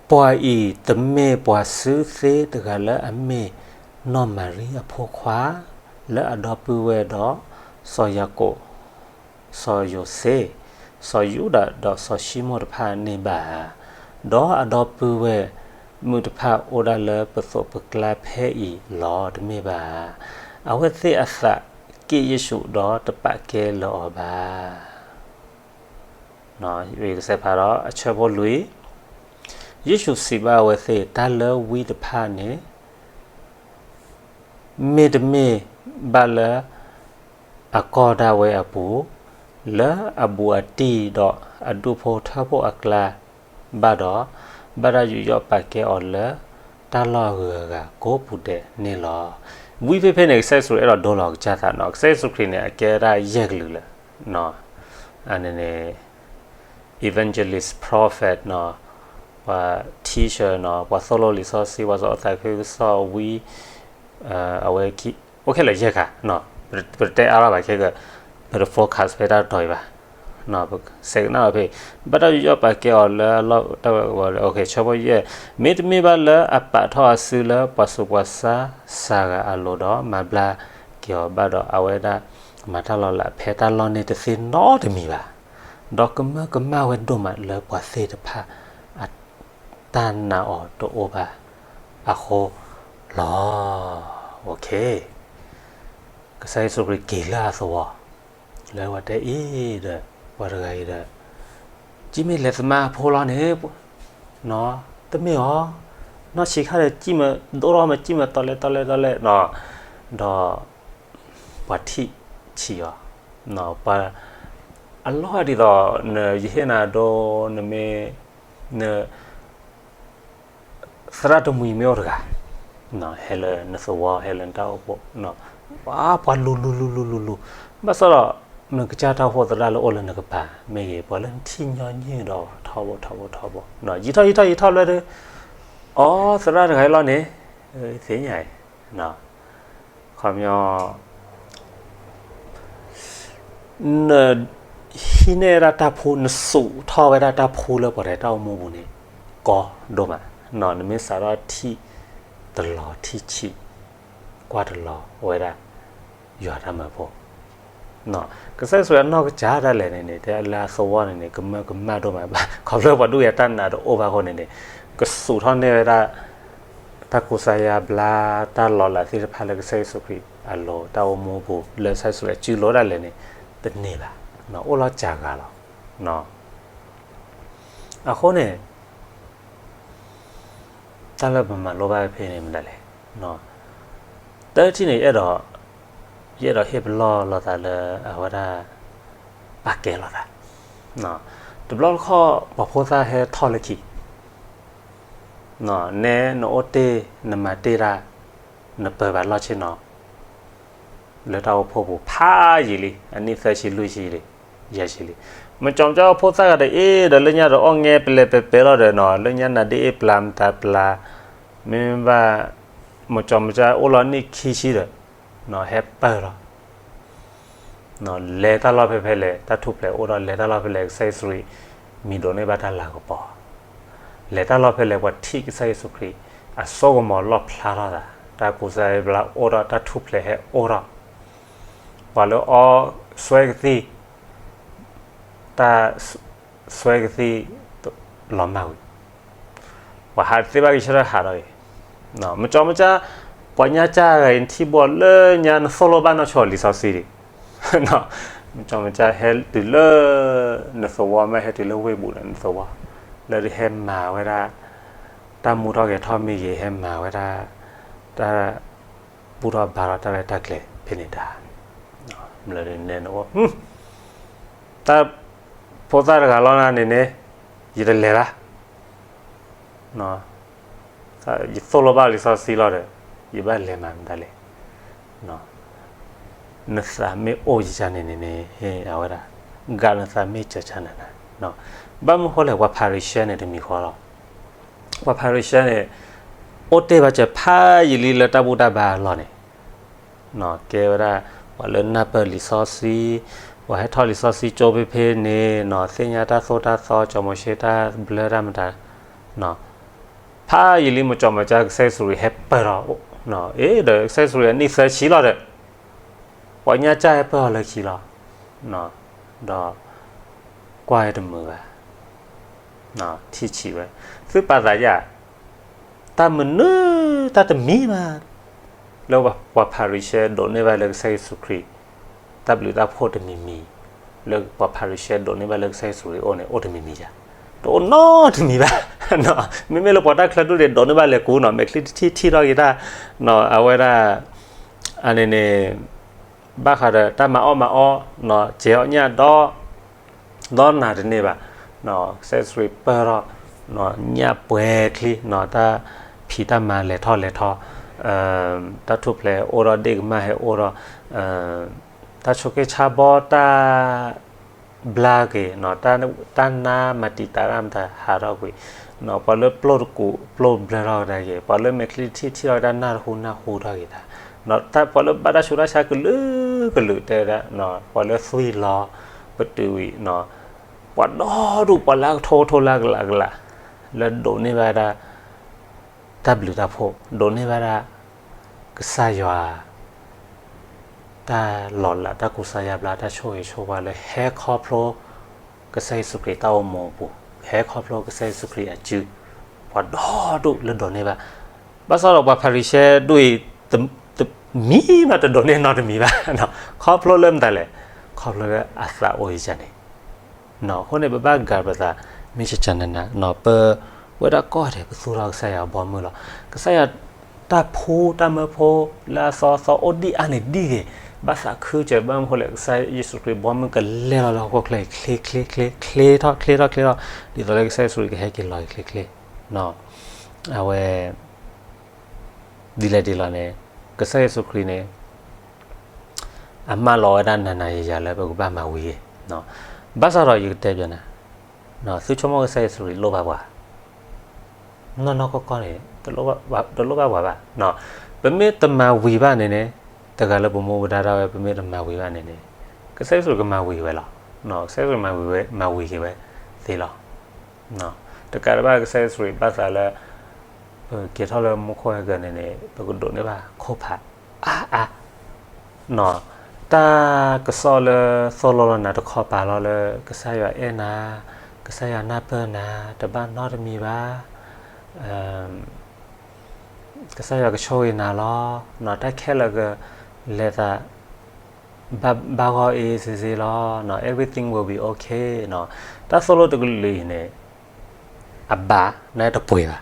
ပှၤအံၤတမ့ၢ်ပှၤစုသ့တဂၤလၢအမ့ၢ်နီၢ်မၤရံအဖိခွါ လၢအဒီပုၢ်ဝဲၢ်ဒီးစီၤယၤကိာ်, စီၤယိၤၡ့, စီၤယူဒၤဒီးစီၤၡံမိၣ်တဖၣ်န့ၣ်ဘၣ်ဧါ. ဒီးအဒီပုၢ်ဝဲၢ်မုၣ်တဖၣ်အိၣ်ဒၣ်လၢပသိးပကျါဖဲအံၤလီၤ, တမ့ၢ်ဘၣ်ဧါ. အဝဲသ့ၣ်အသးက့ၣ်ယ့ၣ်ၡူးဒီးတပာ်ကဲလၢၤအီၤဘၣ်. ကစဲးဖးဒီးအဆၢဖိလွံၢ်, ယ့ၣ်ၡူးစံးဘၣ်အဝဲသ့ၣ်, တၢ်လၢဝံတဖၣ်န့ၣ် မ့တမ့ၢ်ဘၣ်လၢအကီၢ်ဒၣ်ဝဲအပူၤ, လၢအဘူးအတံၢ်ဒီးအဒူၣ်ဖိထၢဖိအကျါဘၣ်ဒီး, ဘၣ်တၢ်ယူးယီၣ်ပာ်ကဲအီၤလၢတၢ်လီၢ်အဂုၤအဂၤကိးပူၤဒဲးန့ၣ်လီၤ. ဝံဖဲဖဲန့ၣ် ကစၢ်ယ့ၣ်ၡူးအဲၣ်ဒိးဒိလီၤကစၢ်သးနီၤ. ကစၢ်ယ့ၣ်ၡူးခရံာ်န့ၣ် အကဲဒၣ်ယဲၢ်ကလုာ်လၢာ် အန့ၣ်န့ၣ် evangelist, prophet နီၤ, ပှၤ teacher နီၤ, ပှၤသိၣ်လိလံာ်စီဆှံ, ပှၤစီၤအသးခုကစီၣ်ဝံ, အဝဲ အိၣ်ခဲလၢာ်ယဲၢ်ခါ, ပတတဲအါထီၣ်ဘၣ်ခဲက, ပတ focus ဖဲတၢ်တတီၤအံၤဘၣ်, စဲးကနၣ်အီၤဖဲ, ဘၣ်တၢ်ယူးယီၣ်ပာ်ကဲအီၤလၢအလီၢ်တၢ်ဝဲကဝီၤလၢ, ဆၢဖိယဲၢ်, မ့တမ့ၢ်ဘၣ်လၢအပာ်ထီၣ်အစုလၢပှၤဆူးပှၤဆါစှၤဂၤအလိၤဒီး မၤဘျါက့ၤအီၤဘၣ်ဒီး အဝဲဒၣ်မၤတၢ်လီၤလးဖဲတၢ်လီၢ်န့ၣ်တသ့နီတမံၤဘၣ်, ဒီးကမၢကမၣ်ဝဲဒိၣ်မးလၢပှၤသ့ၣ်တဖၣ်အတၢ်နာ်အီၤတအိၣ်ဘၣ်အဃိလီၤ. ကစၢ်ယ့ၣ်ၡူးခရံာ်က့ၤလၢအသဝီ, လၢပှၤတဲအံၤဒီး ပှၤတဂၤအံၤဒီး ကၠံၣ်မ့ၢ်လဲၤသမါအဖိလီၤန့ၣ်, တမ့ၢ်အီၤ, နီၢ်ဆံးခါဒီး ကၠံၣ်မ့ၢ်ဒိၣ်ထီၣ်မ့ၢ်ကၠံၣ်မ့ၢ်တီလဲတီလဲတီလဲ, ဒီးပှၤထံၣ်ဆံးအီၤ, ပှၤအလီၢ်ဒ်သိး နယဟ့ၣ်နၤဒိ နမ့ၢ် န သရၣ်တမှံၤမ့ၢ်အိၣ်တဂၤ, ဟဲလၢနသဝီ ဟဲလၢနတၢ်အိၣ်ဖှိၣ်, ပှၤ ပှၤလူၤလူၤလူၤလူၤလူၤလူၤ, ဘၣ်ဆၣ်ဒီး နကစၢ်တၢ်အိၣ်ဖှိၣ်သရၣ်လၢအိၣ်လၢနကပၤ မ့ၢ်ဂ့ၤ ပှၤလၢနထံၣ်ညီနုၢ်ဒီးထီဘိထီဘိထီဘိ, ယံာ်ထီၣ်ယံာ်ထီၣ်ယံာ်ထီၣ်လၢဒီး အိ သရၣ်တဂၤအံၤလီၤန့ၣ်, သ့ၣ်ညါအံၤ, ခီပညီ နဟံးန့ၢ်ဝဲဒၣ်တၢ်ဖှူ နသူးထီၣ်ဝဲဒၣ်တၢ်ဖှူလၢပှၤတဂၤတၢ်အိၣ်မူပူၤန့ၣ် ကီဒိၣ်မး, နမ့ၢ်စးထီၣ်ထံၣ်တလီၤထံၣ်ဆံး ကွၢ်တလီၤဝဲဒၣ် ယွၤတၢ်မၢဖိ ကစၢ်ယ့ၣ်ၡူးအနီၢ်ကစၢ်ဒၣ်လဲာ်န့ၣ်န့ၣ် တဲလၢအသဝီန့ၣ်န့ၣ် ကမၢကမၣ်ဒိၣ်မးဘၣ်, ခီဖျိပှၤဒူၣ်ယၤတၢ်နာ်တအိၣ်ဘၣ်အဃိန့ၣ်န့ၣ် ကသူးထီၣ်န့ၢ်ဝဲဒၣ် တၢ်ကူစါယါဘျါ တၢ်လီၤလးသ့ၣ်တဖၣ်လၢကစၢ်ယ့ၣ်ၡူးခရံာ်အလိၤ တၢ်အိၣ်မူပူၤ လၢကစၢ်ယ့ၣ်ၡူးအစုလိၤဒၣ်လဲာ်န့ၣ် တန့ၢ်ဘၣ်, အိၣ်လီၤစှၤဂၤလီၤ. အဃိန့ၣ် တၢ်လၢပမၤလိဘၣ်ဖဲန့ၣ်မတၤလဲၣ်, တထံၣ်န့ၣ် ယအဲၣ်ဒိး ယအဲၣ်ဒိးဟ့ၣ်ပလီၢ်လိာ်သးလၢအဝဲဒၣ် ပာ်ကဲလိာ်သး, တဘျီတခီၣ် ပှၤဖိသၣ်ဟဲထီၣ်လၢခံ နဲနအိၣ်တ့ၢ် နမၤတ့ၢ်တၢ် နပၢၤဘၣ်လီၢ်ဆ့ၣ်နီၤ လၢတၢ်အိၣ်ဖှိၣ်ပူၤဖးယံာ်လံ အနံၣ်သၢဆံလွံၢ်ဆံလံ ယဲၢ်ဆံလံ. မ့ၢ်ကီမ့ၢ်ကီ ဖိသၣ်ဂၤဒီးအ့ၣ်ဒီး လၢညါဒီးအီၣ်ငဲပလဲၤပဲပဲလီၤဒီးနီၤ လၢညါနၤဒ်အ့ၣ်ပျၤမတၤပျၤ မ့ၢ်ဘၣ် မ့ၢ်ကီမ့ၢ်ကီ အိၣ်လီၤနံၣ်ခံဆံဒီး ဟဲပၢၢ်လီၤ လဲၤတၢ်လီၢ်ဖဲဖဲလဲၣ် တၢ်ထူၣ်ဖျဲးအိၣ်ထီၣ် လဲၤတၢ်လီၢ်ဖဲလဲၣ် ကစၢ်ယ့ၣ်ၡူးခရံာ် မံၤဒိးန့ၢ်ဘၣ်တၢ်လၤကပီၤ လဲၤတၢ်လီၢ်ဖဲလဲၣ် ပှၤထံၣ်ကစၢ်ယ့ၣ်ၡူးခရံာ် အစိကမီၤလီၣ်ဖျါထီၣ်သး တၢ်ကူစါယါဘျါအိၣ်ထီၣ် တၢ်ထူၣ်ဖျဲးဟဲအိၣ်ထီၣ် ပှၤလၢအီစွဲကသံၣ် တၢ်စွဲကသံၣ် လီၤမၢ်ဝံၤ ပှၤဟးတသ့ဘၣ်ကဆၢထၢၣ်ဟးထီၣ်အံၤ မ့ၢ်ကီမ့ၢ်ကီ ပှၤညါကၢ်ဂၤအံၤ နထံၣ်ဘီၣ်လၢညါ နသိၣ်လိဘၣ်နီၢ်ဆိလံာ်စီဆှံဒံး မ့ၢ်ကီမ့ၢ်ကီ ဟဲတုၤလၢ နသဝီ မ့ၢ်ဟဲတုၤလၢဝ့ၢ်ပူၤဒီးနသဝီ လၢဒ်ဟဲမၤဝဲဒၣ် တၢ်မူထီၣ်ဂဲၤထီၣ်မ့ၢ်ဂ့ၤ ဟဲမၤဝဲဒၣ် တၢ်ဘူၣ်ထီၣ်ဘါထီၣ်တၢ်ရဲၣ်တၢ်ကျဲၤဖဲန့ၣ်တၢ် မ့ၢ်လၢဒ်န့ၣ်နအိၣ် တၢ်ဖိသၣ်တဂၤလီၤနၤန့ၣ်န့ၣ် ယတလဲၤဘၣ် ယသိၣ်လိဘၣ်လံာ်စီဆှံလီၤဒီး ယဘၣ်လဲၤမၤမတၤလဲၣ် နသးမ့ၢ်အိၣ်ယကန့ၣ်န့ၣ်န့ၣ် အဝဲဒၣ် ဂာ်နသးမ့ၢ်စၢၤစၢၤနၤနၤ ဘၣ်မနုၤဃိလဲၣ် ပှၤဖၤရံၤၡဲန့ၣ်တမံၤဃီလီၤ ပှၤဖၤရံၤၡဲန့ၣ် အိၣ်တ့ၢ်ဘၣ်စၢၤဖးယံာ်လံလၢတၢ်ဘူၣ်တၢ်ဘါအလီၢ်န့ၣ် ကဲဝဲဒၣ် ပှၤလၢနၢ်ပၢၢ်လံာ်စီဆှံ ပှၤဟဲထီၣ်လံာ်စီဆှံကၠိဖဲဖဲန့ၣ် သ့ၣ်ညါတၢ်သိၣ်တၢ်သီ ကၠီၤမိၤၡ့တၢ်ဘျၢတၢ်မတၤ ဖးယံာ်လံ မ့ၢ်ကီမ့ၢ်ကီ ကစၢ်ယ့ၣ်ၡူးခရံာ်ဟဲပၢၢ်ထီၣ် အ့ ဒီးကစၢ်ယ့ၣ်ၡူးခရံာ်အနံၣ်သၢဆံလီၤဒီး ပှၤညါကၢ်ဟဲပၢၢ်အီၤလၢခံလီၤ ဒီး ကွၢ်ဝဲတမုာ်ဘၣ် ထံၣ်ဆံးဝဲ သုပာ်သးယၤ တၢ်မနုၤ တၢ်တမံၤဘၣ် လၢပှၤဖၤရံၤၡဲဒိးန့ၢ်ဘၣ်လၢကစၢ်ယ့ၣ်ၡူးခရံာ် တၢ်ဘျုးတၢ်ဖှိၣ်တမံၤမံၤ လၢပှၤဖၤရံၤၡဲဒိးန့ၢ်ဘၣ်လၢကစၢ်ယ့ၣ်ၡူးခရံာ်အအိၣ်န့ၣ် အိၣ်တမံၤမံၤယၤ တအိၣ်နီတမံၤဘၣ် မ့မ့ၢ်လၢပှၤတၢ်ချၢဒိၣ်န့ၣ် ဒိးန့ၢ်ဘၣ်လဲၤကူနီၤ မဲာ်ချံတထံၣ်ထံၣ်ထီၣ်က့ၤတၢ် အဝဲဒၣ် အန့ၣ်န့ၣ် ဘၣ်ဃးဒီးတၢ်မၤအီၣ်မၤအီ စဲးအီၣ်ညၣ်ဒီ ဒီးနၤတန့ၢ်ဘၣ် ကစၢ်ယ့ၣ်ၡူးခရံာ်ပၢၢ်ထီၣ် ညၣ်ပှဲၤချံ တၢ်ဖံးတၢ်မၤလဲၤထီၣ်လဲၤထီ တၢ်ထူၣ်ဖျဲးအိၣ်ဒီး ဒ့ၣ်ကမၢ်ဟဲအိၣ်ဒီး တၢ်ဆိးက့ဆါဘီ တၢ် ဘျါက့ၤ တၢ်နါမၤတံာ်တာ်တၢ်မတၤဟးထီၣ်ကွံာ် ပှၤလၢပျိၢ်တကူးပျိၢ်ဘျၢထီၣ်ကဒါက့ၤ ပှၤလၢမဲာ်ချံတထံၣ်ထံၣ်ထီၣ်က့ၤတၢ်နၢ်တဟူနၢ်ဟူထီၣ်က့ၤတၢ် ပှၤလၢဘၣ်တၢ်ဆူးတၢ်ဆါကလုာ်ကလုာ်တဲဝဲဒၣ် ပှၤလၢသွံၣ်လီၤပတုာ်ဝံၤ ပှၤဒီဒူၣ်ပှၤလၢအကထိကထိလၢအကလးကလး လၢဒိးန့ၢ်ဘၣ်ဝဲဒၣ် တၢ်ဘျုးတၢ်ဖှိၣ် ဒိးန့ၢ်ဘၣ်ဒၣ် ကစၢ်ယွၤ တၢ်လီၤလး တၢ်ကူစါယါဘျါ တၢ်ဆိၣ်ဂ့ၤဆိၣ်ဝါလၢဟဲခီဖျိ ကစၢ်ယ့ၣ်ၡူးခရံာ်တၢ်အိၣ်မူအပူၤ ဟဲခီဖျိကစၢ်ယ့ၣ်ၡူးခရံာ်အစု ပှၤဒီဒူၣ်လၢဒိးန့ၢ်ဘၣ် ဘၣ်ဆၣ်ဒီးပှၤဖၤရံၤၡဲဒူၣ်အံၤ တမံၤဘၣ်တဒိးန့ၢ်နီတမံၤဘၣ် ခီဖျိလၢမတၤလဲၣ် ခီဖျိလၢအသးအိၣ်ယကန့ၣ် အဃိန့ၣ် ပဘၣ်ဂၤပသး မ့ၢ်ကကနန ပဝဲဒၣ်ကိးဂၤဒဲး ပသူၣ်ထီၣ်ကစၢ်ယွၤဘီမုၢ်လီၤ. ကစၢ်ယွၤတၢ်ဖှူတၢ်မၢဖိ လၢအသီသီအိၣ်ဒံးအါန့ၢ်ဒံးဂ့ၤ, ဘၣ်သးခုစၢၤဘၣ်မနုၤဃိလဲၣ်, ကစၢ်ယ့ၣ်ၡူးခရံာ်ဘီမုၢ်ကလဲၤလီၤလၢဟီၣ်ခိၣ်ချၢအံၤ ချ့ချ့ချ့ ချ့ထီၣ်ချ့ထီၣ်ချ့ထီၣ်, ဒ်သိးလၢကစၢ်ယ့ၣ်ၡူးခရံာ်ကဟဲက့ၤလီၤအံၤချ့ချ့, အဝဲ ဒ်လဲၣ်ဒ်လဲၣ်န့ၣ် ကစၢ်ယ့ၣ်ၡူးခရံာ်န့ၣ် အမၢလီၤဝဲဒၣ်နၤနၤယၤယၤလၢပကဘၣ်မၤဝံၤဂ့ၤ, ဘၣ်ဆၣ်ဒီးယကတဲပျီနၤ, သုဆိကမိၣ်ကစၢ်ယ့ၣ်ၡူးခရံာ်လိၣ်ဘၣ်ပှၤ, နီၢ်နီၢ်ကီၢ်ကီၢ်န့ၣ် တလိၣ်ဘၣ်ပှၤဘၣ်, ပမ့ၢ်တမၤဝံၤဘၣ်န့ၣ်န့ၣ်, တဂၤလၢပမူပဒါဒၣ်ဝဲ ပမ့ၢ်တမၤဝံၤဘၣ်န့ၣ်န့ၣ်, ကစၢ်ယ့ၣ်ၡူးကမၤဝံၤဝဲလီၤ, ကစၢ်ယ့ၣ်ၡူးမၤဝံၤဝဲ မၤဝံၤက့ၤဝဲသ့လီၤ. တကးဒံးဘၣ် ကစၢ်ယ့ၣ်ၡူးခရံာ်ဘၣ်သးလၢ ပကက့ၤထီၣ်လၢမူခိၣ်ဟဲကၢန့ၣ်န့ၣ် ပကဒိးန့ၢ်ဘၣ်ခိၣ်ဖးအါအါ, တၢ်ကစီၣ်လၢသိၣ်လိလီၤနၤတခီပၤလီၤလၢ ကစၢ်ယွၤအဲၣ်နၤ, ကစၢ်ယွၤနၢ်ပၢၢ်နၤ, တဘၣ်နီတမံၤဘၣ်, ကစၢ်ယွၤကဆိၣ်ဂ့ၤနၤလီၤ, တၢ်ခဲလၢာ်ကလဲၤသး ဘၣ်ဂီၢ်အ့စ့စ့လီၤ, everything will be okay. တၢ်သိၣ်လိတကလုာ်အံၤန့ၣ် အဘၣ်နတပှဲၤဘၣ်.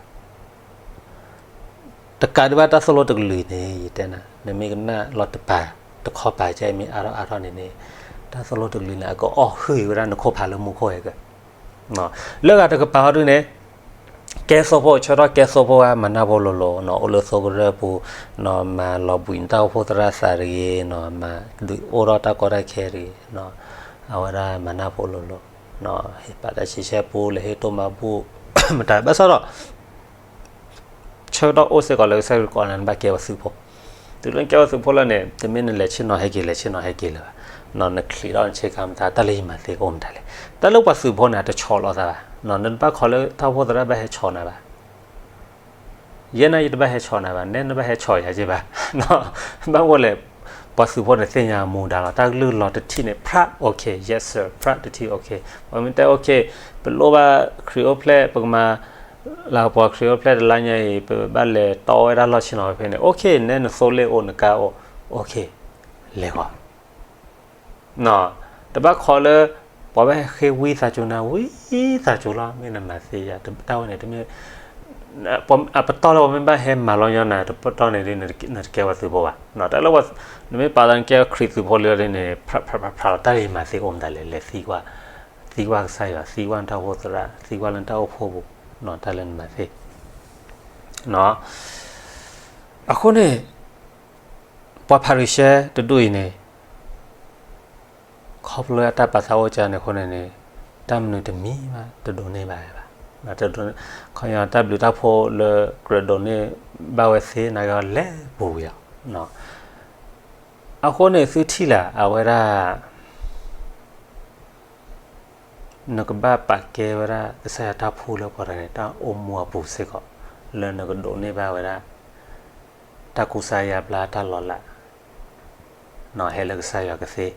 တကးဒံးဘၣ်တၢ်သိၣ်လိတကလုာ်အံၤန့ၣ် ယတဲနၤ နမ့ၢ်ကနၣ်လီၤတပၤ တခီပၤကဲမ့ၢ်အါထီၣ်အါထီၣ်န့ၣ်န့ၣ်, တၢ်သိၣ်လိတကလုာ်န့ၣ် အကအီၣ်ဟုၣ်အံၤဝဲဒၣ်နခိၣ်ဖးလၢမူခိၣ်ဟဲကၢ လၢဂၤတကပၤဟီဒုန့ၣ် ကဲသိဖိ ဆၢထီၣ်ကဲသိဖိဧါ မၤနၢ်ဖိလိၤလိၤ, အိၣ်လၢသိကရၢၢ်ပူၤ, မၤလီၤဘှံးနတၢ်အိၣ်ဖှိၣ်သရၣ်သးတဂ့ၤ, မၤဒုးအိၣ်ထီၣ်တၢ်ကီတၢ်ခဲတဂ့ၤ, အဝဲဒၣ်မၤနၢ်ဖိလိၤလိၤ, ဟ့ၣ်ပာ်တၢ်ဆံဆဲပူ လဲၤဟ့ၣ်တိၢ်မၤဘူၣ် မတၤဘၣ်ဆၣ်ဒီး ဆၢကတီၢ်အိၣ်စ့ၢ်ကီးလၢကစၢ်ခရံာ်ကိးနၤ နဘၣ်ကဲဝဲသုးဖိ, တုၤလၢနကဲဝဲသုးဖိလၢန့ၣ် တမ့ၢ်နလဲၤဆ့ၣ်နီၤဟဲက့ၤ လဲၤဆ့ၣ်နီၤဟဲက့ၤလၢၤဘၣ်, နချံးထီၣ်နဆ့ကၤမတၤ တၢ်လၢယမၤသ့ကအိၣ်မတၤလဲၣ်. တၢ်လၢပှၤသုးဖိန့ၣ် အတဆီၣ်လီၤသးဘၣ်, နတဘၣ်ခီလၢတၢ်အိၣ်ဖှိၣ်သရၣ်ဘၣ်ဟဲဆီၣ်နၤဘၣ် ယဲန့ၣ်ယတဘၣ်ဟဲဆီၣ်နၤဘၣ်, နဲနဘၣ်ဟဲဆီၣ်ယၤက့ဘၣ်. ဘၣ်အိၣ်လဲၣ်, ပှၤသုးဖိန့ၣ်သ့ၣ်ညါမူဒါလီၤ, တၢ်ကလုၢ်လီၤတထံၣ်န့ၣ် ဖြး okay, yes sir, ဖြးတထံၣ် okay, ပှၤမ့ၢ်တဲ okay, ပလိၣ်ဘၣ်ခရံာ်အိၣ်ဖျဲၣ် ပကမၤလၤကပီၤခရံာ်အိၣ်ဖျဲၣ်တလါညါအံၤ ပဘၣ်လဲၤတီဝဲဒၣ်လီၢ်ဆ့ၣ်နီၤဖဲန့ၣ် okay, နဲနသိလ့ၣ်အိၣ်နကါအိၣ် okay, လဲၤဃီ တဘၣ်ခီလၢ ပှၤဘၣ်ဟဲဃ့ဝံသးစူၤနၤ ဝံသးစူၤလီၤ မ့ၢ်နမၤသ့ယၤ တၢ်ဝဲန့ၣ်တမ့ၢ် အပတီၢ်လၢပှၤမ့ၢ်ဘၣ်ဟဲမၤလီၤညီနၤတပတီၢ်န့ၣ် နတကဲဝဲသုးဖိဘၣ်. တၢ်လၢ နမ့ၢ်ပာ်သးနကဲခရံာ်သုးဖိလံန့ၣ် ဖြးဖြးဖြးဖြးလီၤ တၢ်လၢယမၤသ့အိၣ်မတၤလဲၣ် လဲၤသံကွၢ် သံကွၢ်ကစၢ်ယွၤ သံကွၢ်နတၢ်အိၣ်ဖှိၣ်သရၣ် သံကွၢ်လၢနတၢ်အိၣ်ဖှိၣ်ပူၤ တၢ်လၢနမၤသ့ အဃိန့ၣ် ပှၤဖၤရံၤၡဲတဒူၣ်အံၤန့ၣ် ခီဖျိအတၢ်ပာ်သးအိၣ်ကၢန့ၣ်အဃိန့ၣ်န့ၣ် တၢ်မနုၤတမံၤဘၣ် တဒိးန့ၢ်ဘၣ်ဘၣ်. ခီဖျိတၢ်ဘျုးတၢ်ဖှိၣ်လၢကြၢးဒိးန့ၢ်ဘၣ်ဝဲသ့ နာ်က့ၤအီၤလဲၤပူၤဝံၤလီၤ. အဃိန့ၣ်သုထံၣ်လၢအဝဲဒၣ် နကဘၣ်ပာ်ကဲဝဲဒၣ် ကစၢ်ယွၤတၢ်ဖှူလၢပှၤတဂၤန့ၣ် တၢ်အိၣ်မူအပူၤစ့ၢ်ကီး လၢနကဒိးန့ၢ်ဘၣ်ဝဲဒၣ် တၢ်ကူစါယါဘျါတၢ်လီၤလး ဟဲလၢကစၢ်ယွၤကသ့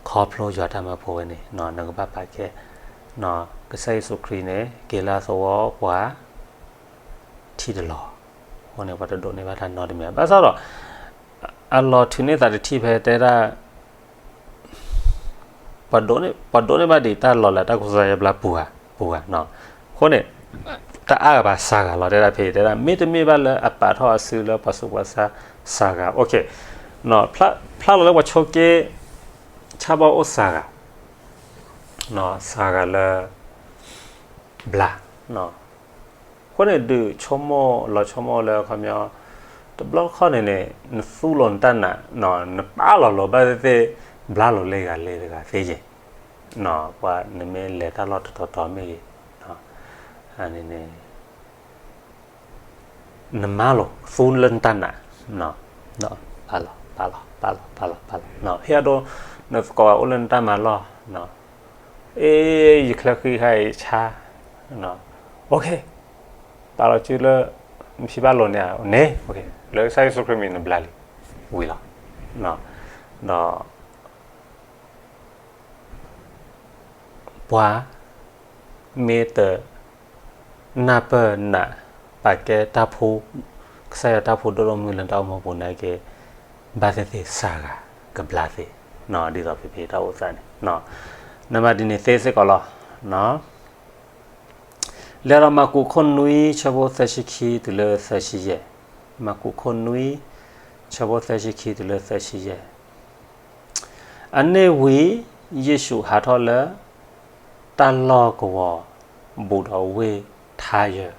ခီဖျိယွၤတၢ်မၢဖိဝဲန့ၣ် နကဘၣ်ပာ်ကဲ ကစၢ်ယ့ၣ်ၡူးခရံာ်န့ၣ် က့ၤလၢအသဝီပှၤ ထံၣ်တလီၤ. အဃိန့ၣ် ပှၤတဒိးန့ၢ်ဘၣ်တၢ်နီတမံၤ ဘၣ်ဆၣ်ဒီး အလီၤထုးန့ၢ်သးတထံၣ်ဖဲတဲဒၣ် ပှၤဒိးန့ၢ်ဘၣ်ဒံးတၢ်လီၤလးတၢ်ကူစါယါဘျါပူၤဧါ, ပူၤဧါ. အဃိန့ၣ် တအါဂၤဘၣ် စှၤဂၤလီၤ တဲဒၣ်ဖဲ တဲဒၣ် မ့တမ့ၢ်ဘၣ်လၢအပာ်ထီၣ်အစုလၢပှၤဆူးပှၤဆါ စှၤဂၤ ဖျါလီၤလၢပှၤဆိးက့ ဆၣ်ဘီအိၣ်စှၤဂၤ စှၤဂၤလၢ ဘျါ အဃိန့ၣ် ဒုးဆိကမိၣ်လီၤဆိကမိၣ်လၢခီပညီ တဘျီတခီၣ်န့ၣ်န့ၣ် နသူလိာ်နတၢ်နာ် နပာ်လီၤလိာ်ဘၣ်သ့ၣ်သ့ၣ် ဘျါလိာ်လၢဂၤလၢဂၤသ့ယဲၢ် ပှၤနမ့ၢ်လဲၤတၢ်လီၢ်တတီၤတီၤမ့ၢ်ဂ့ၤ န့ၣ် နမၤလိာ်သူလၢနတၢ်နာ် ပာ်လီၤ ပာ်လီၤ ပာ်လီၤ ပာ်လီၤ ပာ်လီၤ ပာ်လီၤ ဟ့ၣ်အဒိ နသကိးအိၣ်လၢနတၢ်မၤလီၢ် အ့ ယချၢဃံခါအံၤဆါ OK ပာ်လီၤစုလၢ နဖံဘၣ်လိာ်န့ၣ်ဧါ န့ၣ် လၢကစၢ်ယ့ၣ်ၡူးခရံာ်မံၤနဘျါလံ ဝံၤလီၤ ဒီး ပှၤ မ့ၢ်တ နၢ်ပၢၢ်နာ် ပာ်ကဲတၢ်ဖှူ ကစၢ်ယွၤတၢ်ဖှူဒိၣ်ဒိၣ်မုၢ်လၢတၢ်အိၣ်မူပူၤန့ၣ်က့ ဘၣ်သ့ၣ်သ့ၣ်စှၤဂၤ ကဘျါသ့ ဒ်သိးဖဲဖဲတၢ်အိၣ်သးန့ၣ် နဘၣ်ဒ်န့ၣ်သ့စ့ၢ်ကီးလီၤ လၢဒီးမၢ်ကူးခိၣ်နွံ ဆၢဖိသၢဆံခံတုၤလၢသၢဆံယဲၢ် မၢ်ကူးခိၣ်နွံ ဆၢဖိသၢဆံခံတုၤလၢသၢဆံယဲၢ် အန့ၣ်ဝံၤ ယ့ၣ်ၡူးဟးထီၣ်လၢ တၢ်လီၢ်ကဝီၤ ဘူးဒီးဝ့ၢ်ထါယၢၢ်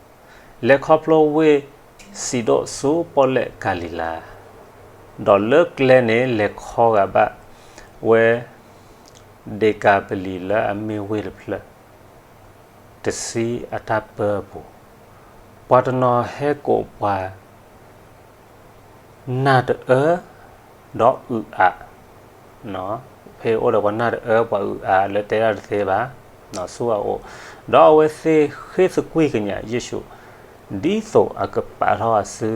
လဲၤခီဖျိဝ့ၢ်စံးဒိၣ်ဆူပီၣ်လဲၣ်ကၤလံၤလါ ဒီးလၢကျဲန့ၣ် လဲၤခီဂာ်ဘၣ်ဝဲ ဒ့ကၤပလံၤလၢအမ့ၢ်ဝ့ၢ်တဖျၢၣ် တဆံအတၢ်ပၢအပူၤ, ပှၤတနီၤဟဲကိးပှၤ နၢ်တအၢ ဒီးအုးအး, ဖဲအိၣ်ဒီးပှၤနၢ်တအၢ ပှၤအုးအးလၢတဲတၢ်တသ့ဘၣ်, ဆူအအိၣ်, ဒီးအဝဲသ့ၣ်ဃ့သကွံၢ်ကညးယ့ၣ်ၡူး ဒ်သိးအကပာ်ထီၣ်အစု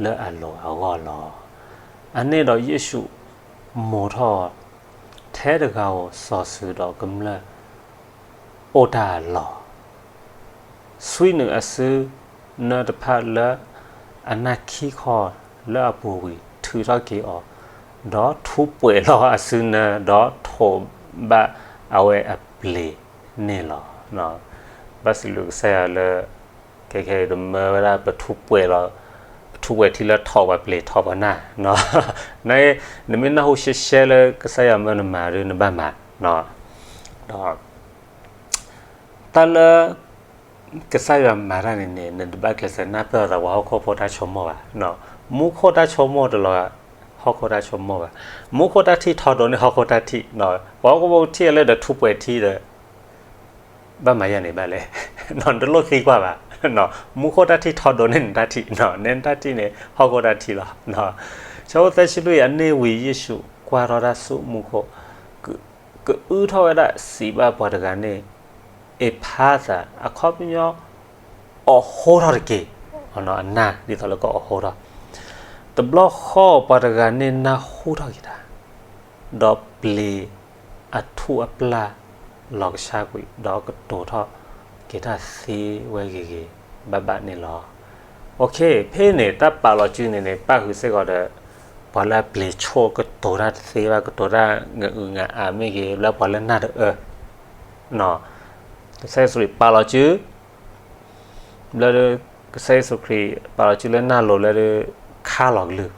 လၢအလိၤအဂီၢ်လီၤ. အန့ၣ်ဒီးယ့ၣ်ၡူးမိာ်ထီၣ်အီၤ ထဲတဂၤဧိၤစီၤစုၤဒီးကမျၢၢ် အိၣ်တၢ်အလီၢ် ဆွံနုာ်အစုနၢတဖၣ်လၢအနၢ်ခံခီလၢအပူၤဝံၤ ထုးထီၣ်က့ၤအီၤ, ဒီးထူးပှဲၤလီၤအစုနၢ ဒီးထိးဘၣ်အဝဲအပျ့ၤန့ၣ်လီၤ. ဘၣ်စံးဘျုးကစၢ်ယွၤလၢ ခဲခဲအံၤတမၢဝဲဒၣ်ပထူးပှဲၤလီၤ, ပထူးပှဲၤထံလၢထိးပှၤပျ့ၤထိးပှၤနၢ်, နမ့ၢ်နၢ်ဟူရှဲရှဲလၢကစၢ်ယွၤမၢနမၤဒီးနဘၣ်မၤ, ဒီး တၢ်လၢ ကစၢ်ယွၤမၤတၢ်န့ၣ်န့ၣ် နတဘၣ်ကျဲးစၢးနၢ်ပၢၢ်အသးပှၤဟီၣ်ခိၣ်ဖိတၢ်ဆိကမိၣ်ဘၣ်, မူခိၣ်တၢ်ဆိကမိၣ်တလီၤ ဟီၣ်ခိၣ်တၢ်ဆိကမိၣ်ဘၣ်, မူခိၣ်တၢ်ထံၣ်ထီဒိးန့ၢ်ဟီၣ်ခိၣ်တၢ်ထံၣ်, ပှၤဟီၣ်ခိၣ်ဖိထံၣ်အလၢဒီးထူးပှဲၤထံဒီး ဘၣ်မၤယၤန့ၣ်ဘၣ်လဲၣ်, နတလိၣ်သံကွၢ်ဘၣ်, မူခိၣ်တၢ်ထံၣ်ထီဒိးန့ၢ်နတၢ်ထံၣ်, နဲနတၢ်ထံၣ်န့ၣ် ဟီၣ်ခိၣ်တၢ်ထံၣ်လီၤ. ဆၢဖိသၢဆံလွံၢ်အန့ၢ်ဝံၤယ့ၣ်ၡူးကွၢ်ထီၣ်တၢ်ဆူမူခိၣ်, ကအုထီၣ်ဝဲဒၣ်စံးဘၣ်ပှၤတဂၤန့ၣ်, အ့ဖါသး အခီပညီ အိးဟိထီၣ်တက့ၢ်, အနၢ်ဒ်သိးလၢကအိးဟိထီၣ်, တဘျီဃီပှၤတဂၤန့ၣ်နၢ်ဟူထီၣ်က့ၤတၢ်, ဒီးပျ့ၤအထူးအပျၢ်လီၤကဆှါကွံာ် ဒီးကတိၤထီၣ်က့ၤတၢ်သ့ဝဲဂ့ၤဂ့ၤဘၣ်ဘၣ်န့ၣ်လီၤ. ဖဲန့ၣ် တၢ်ပာ်လီၤစုန့ၣ်န့ၣ် ပၣ်ဃုာ်စ့ၢ်ကီးဒီး ပှၤလၢအပျ့ၤဆိၣ်ကတိၤတၢ်တသ့ဘၣ် ကတိၤတၢ်ငအုၤငအးမ့ၢ်ဂ့ၤ လၢပှၤလၢနၢ်တအၢ, ကစၢ်ယ့ၣ်ၡူးခရံာ်ပာ်လီၤစု ဘျီဒီး ကစၢ်ယ့ၣ်ၡူးခရံာ်ပာ်လီၤစုလၢနၢ်လိၤလၢ ခါလီၤကလုၢ်,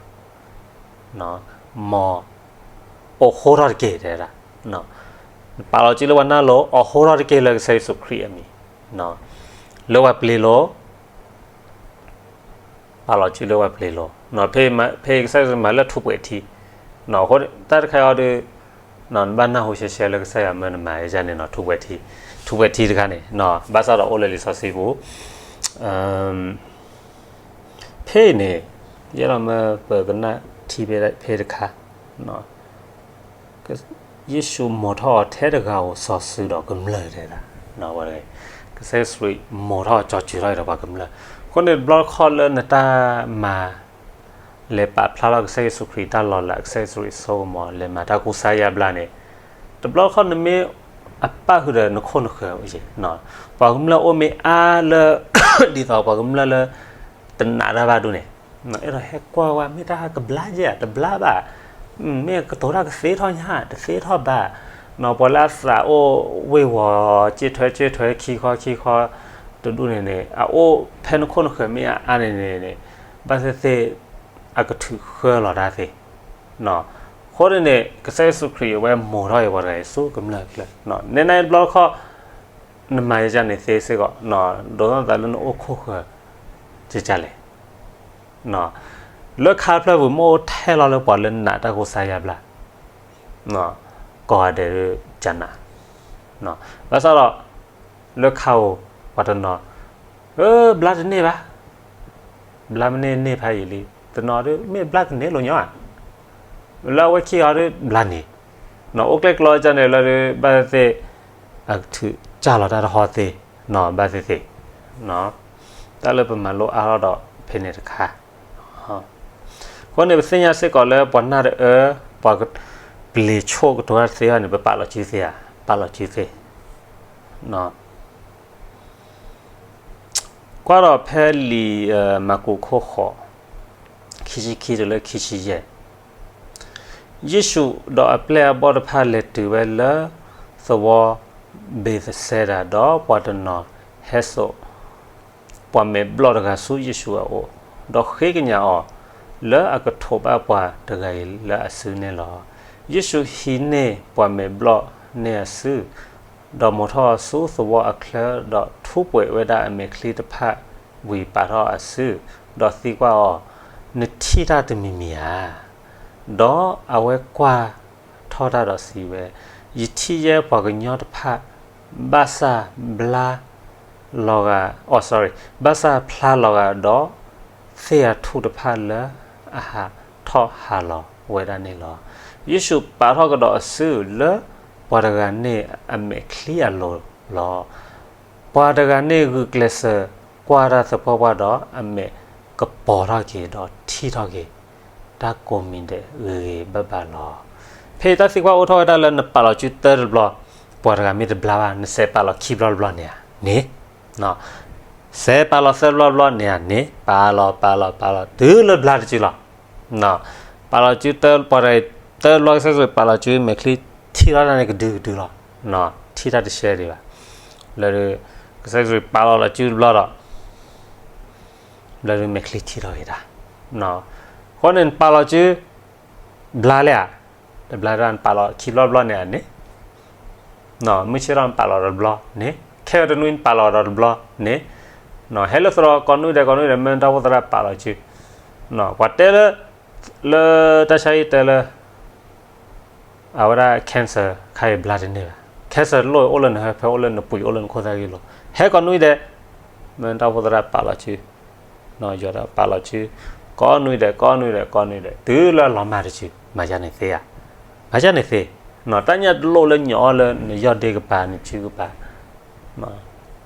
မ် အိးဟိထီၣ်တက့ၢ်တဲဒၣ်, ပာ်လီၤစုလၢပှၤနၢ်လိၤ အိးဟိထီၣ်တက့ၢ်လၢကစၢ်ယ့ၣ်ၡူးခရံာ်အမံၤ, လၢပှၤပျ့ၤလိၤ ပာ်လီၤစုလၢပှၤပျ့ၤလိၤ, ဖဲကစၢ်ယ့ၣ်ၡူးမၤလၢထူးပှဲၤထံ, တၢ်တခါအံၤဒီး နဘၣ်နၢ်ဟူရှဲရှဲလၢကစၢ်ယွၤမၢနမၤယၤန့ၣ်နီၤ ထူးပှဲၤထံ, ထူးပှဲၤထံတခါန့ၣ် ဘၣ်ဆၣ်ဒီးအိၣ်လၢလံာ်စီဆှံပူၤ, ဖဲအံၤန့ၣ် ယဲလီၤမၢပကနၣ်ထံဖဲတခါ ယ့ၣ်ၡူးမိာ်ထီၣ်အီၤထဲတဂၤဧိၤစီၤစုၤဒီးကမျၢၢ်တဲဒၣ်, ကစၢ်ယ့ၣ်ၡူးမိာ်ထီၣ်အီၤကၠီၤစၢၤထီၣ်အံၤဒီးပှၤကမျၢၢ်, အဃိန့ၣ်တဘျီတခီၣ်လၢနတၢ်မၤ လဲၤပာ်ဖျါထီၣ်ကစၢ်ယ့ၣ်ၡူးခရံာ်တၢ်လီၤလး ကစၢ်ယ့ၣ်ၡူးခရံာ်ဆိကမိၣ် လဲၤမၤတၢ်ကူစါယါဘျါန့ၣ်, တဘျီတခီၣ်နမ့ၢ်အပၣ်ဃုာ်ဒီးနခိၣ်နဃၢၤ, ပှၤကမျၢၢ်အိၣ်မ့ၢ်အါလၢ ဒ်သိးပှၤကမျၢၢ်လၢ တနာ်တၢ်ဘၣ်ဒိၣ်န့ၣ်, အဲၣ်ဒိးဟဲကွၢ်ဝဲ မ့ၢ်တၢ်ကဘျါယဲၢ် တဘျါဘၣ်, မ့ၢ်ကတိၤတၢ်ကသ့ထီၣ်ညါ တသ့ထီၣ်ဘၣ်, ပှၤလၢအသးအိၣ်ဝ့ၢ်ဝီၤ ကၠ့ၣ်ထွဲကၠ့ၣ်ထွဲ ခံခီခံခီ တဒူၣ်န့ၣ်န့ၣ် အအိၣ်ဖဲနခိၣ်နဃၢၤမ့ၢ်အါန့ၣ်န့ၣ် ဘၣ်သ့ၣ်သ့ၣ် အကထုးဃၢလီၤတၢ်သ့, အဃိန့ၣ်န့ၣ် ကစၢ်ယ့ၣ်ၡူးခရံာ်အဝဲမိာ်ထီၣ်အံၤပှၤတဂၤအံၤဆူကမျၢၢ်ကျၢၢ်, နဲနတဘျီတခီၣ် နမၤယါန့ၣ်သ့စ့ၢ်ကီး, ဒိးသးလၢနအိၣ်ခိၣ်ဃၢၤ ကကလဲၣ်, လၢခါဖျၢၣ်ပူၤ မ့ၢ်အိၣ်ထဲလီၤလၢပှၤလၢနာ်တၢ်ကူစါယါဘျါ ကိးဂၤဒဲးကနး, ဘၣ်ဆၣ်ဒီး လၢခါဧိၤ ပှၤတနီၤ ဘျါတန့ၢ်ဘၣ်, ဘျါမ့ၢ်န့ၢ်န့ၢ်ဖးယံာ်လံ, တနီၤဒ် မ့ၢ်ဘျါကန့ၢ်လိာ်ညီဧါ, လၢအဝဲခံဂၤဒ်ဘျါန့ၢ်, အိၣ်ကျဲၣ်ကျီကန့ၣ်လၢဒ် ဘၣ်သ့ၣ်သ့ၣ် အကထုးကၢ်လီၤတၢ်တဟီသ့, ဘၣ်သ့ၣ်သ့ၣ်, တၢ်လၢပမၤလိအါထီၣ်ဒီးဖဲန့ၣ်တခါ အဃိန့ၣ် ပသ့ၣ်ညါစ့ၢ်ကီးလၢပှၤနၢ်တအၢ ပှၤပျ့ၤဆိၣ်ကတိၤတၢ်တသ့ဘၣ်န့ၣ် ပပာ်လီၤစုသ့ဧါ, ပာ်လီၤစုသ့, ကွၢ်ဒီးဖဲလံာ်မၢ်ကူးခိၣ်ဃိး ခံဆံခံတုၤလၢခံဆံယဲၢ် ယ့ၣ်ၡူးဒီးအပျဲၢ်အဘီၣ်တဖၣ်လဲၤတုၤဝဲလၢသဝီဘ့းသစဲဒၤ ဒီးပှၤတနီၤဟဲစိာ် ပှၤမဲာ်ဘျီၣ်တဂၤဆူယ့ၣ်ၡူးအအိၣ်, ဒီးဃ့ကညးအီၤ လၢအကထိးဘၣ်ပှၤတဂၤအံၤလၢအစုန့ၣ်လီၤ. ယ့ၣ်ၡူးဟံးန့ၢ်ပှၤမဲာ်ဘျီၣ်န့ၣ်အစု, ဒီးမိာ်ထီၣ်အီၤဆူသဝီအချၢ, ဒီးထူးပှဲၤဝဲဒၣ်အမဲာ်ချံတဖၣ်ဝံၤပာ်ထီၣ်အစု, ဒီးသံကွၢ်အီၤ, နထံၣ်တၢ်တမံၤမံၤဧါ. ဒီးအဝဲကွၢ်ထီၣ်တၢ်ဒီးစံးဝဲ, ယထံၣ်ယဲၢ်ပှၤကညီတဖၣ် ဘၣ်ဆၣ်ဘျါလီၤဂာ်, အိ sorry, ဘၣ်ဆၣ်ဖျါလီၤဂာ်ဒီး သ့ၣ်အထူၣ်တဖၣ်လၢအဟးထီၣ်ဟးလီၤဝဲဒၣ်န့ၣ်လီၤ. ယ့ၣ်ၡူးပာ်ထီၣ်ကဒီးအစုလၢ ပှၤတဂၤန့ၣ်အမဲာ်ချံအလိၤလီၤ. ပှၤတဂၤန့ၣ်ဂုာ်ကျဲးစၢးကွၢ်တၢ်သပှၢ်ပှၢ်ဒီး အမဲာ်ကပီၤထီၣ်က့ၤဒီးထံၣ်ထီၣ်က့ၤ တၢ်ကိးမံၤဒဲးဂ့ၤဂ့ၤဘၣ်ဘၣ်လီၤ. ဖဲအံၤတၢ်သံကွၢ်အိၣ်ထီၣ်ဝဲဒၣ်လၢနပာ်လီၤစုတၢတဘျီ, ပှၤတဂၤမ့ၢ်တဘျါဘၣ် နစဲးပာ်လီၤခံဘျီတဘျီန့ၣ်ဧါန့ၣ်, စဲးပာ်လီၤသၢဘျီတဘျီန့ၣ်ဧါန့ၣ်, ပာ်လီၤပာ်လီၤပာ်လီၤတုၤလၢဘျါတစုလီၤ. ပာ်လီၤစုတၢ ပှၤတဂၤတၢတဘျီ ကစၢ်ယ့ၣ်ၡူးပာ်လီၤစုမဲာ်ချံထံၣ်ထီၣ်တၢ်န့ၣ်ကဒုကဒုလီၤ. ထံၣ်တၢ်တရှဲဒံးဘၣ်. လၢ ကစၢ်ယ့ၣ်ၡူးပာ်လီၤလီၤစုတဘျီဒီး ဘျၢဒုးမဲာ်ချံထံၣ်ထီၣ်က့ၤတၢ်. အဃိန့ၣ်နပာ်လီၤစု ဘျါလဲၣ်ဧါ, တဘျါဒၣ်နပာ်လီၤခံဘျီတဘျီန့ၣ်ဧါန့ၣ်, မုၢ်ဆ့ၣ်ထီၣ်နပာ်လီၤဒီးတဘျီန့ၣ်, ခဲအံၤတနွံနပာ်လီၤဒီးတဘျီန့ၣ်, ဟဲလၢသရိာ်ကိးနွံဒဲးကိးနွံဒဲး မ့ၢ်တၢ်အိၣ်ဖှိၣ်သရၣ်ပာ်လီၤစု, ပှၤတဲလၢ လၢတၢ်ဆါဟံၣ်တဲလၢ အဝဲဒၣ် cancer ခါအံၤဘျါတန့ၢ်ဘၣ်. cancer တလိၣ်အိၣ်လၢနဟၢဖၢ အိၣ်လၢနပှံၤ အိၣ်လၢနခိၣ်သၣ်ဂံၢ်လိာ်, ဟဲကိးနွံဒဲး, မ့ၢ်တၢ်အိၣ်ဖှိၣ်သရၣ်ပာ်လီၤစု, ယွၤဒီးပာ်လီၤစု, ကိးနွံဒဲး ကိးနွံဒဲး ကိးနွံဒဲး တုၤလၢလီၤမၢ်တစု, မၤယါန့ၣ်သ့ဧါ, မၤယါန့ၣ်သ့, တၢ်ညၣ်တလိၣ်လၢညိးအီၣ်လၢနယီၢ်ဒ့ကပၤ နစုကပၤ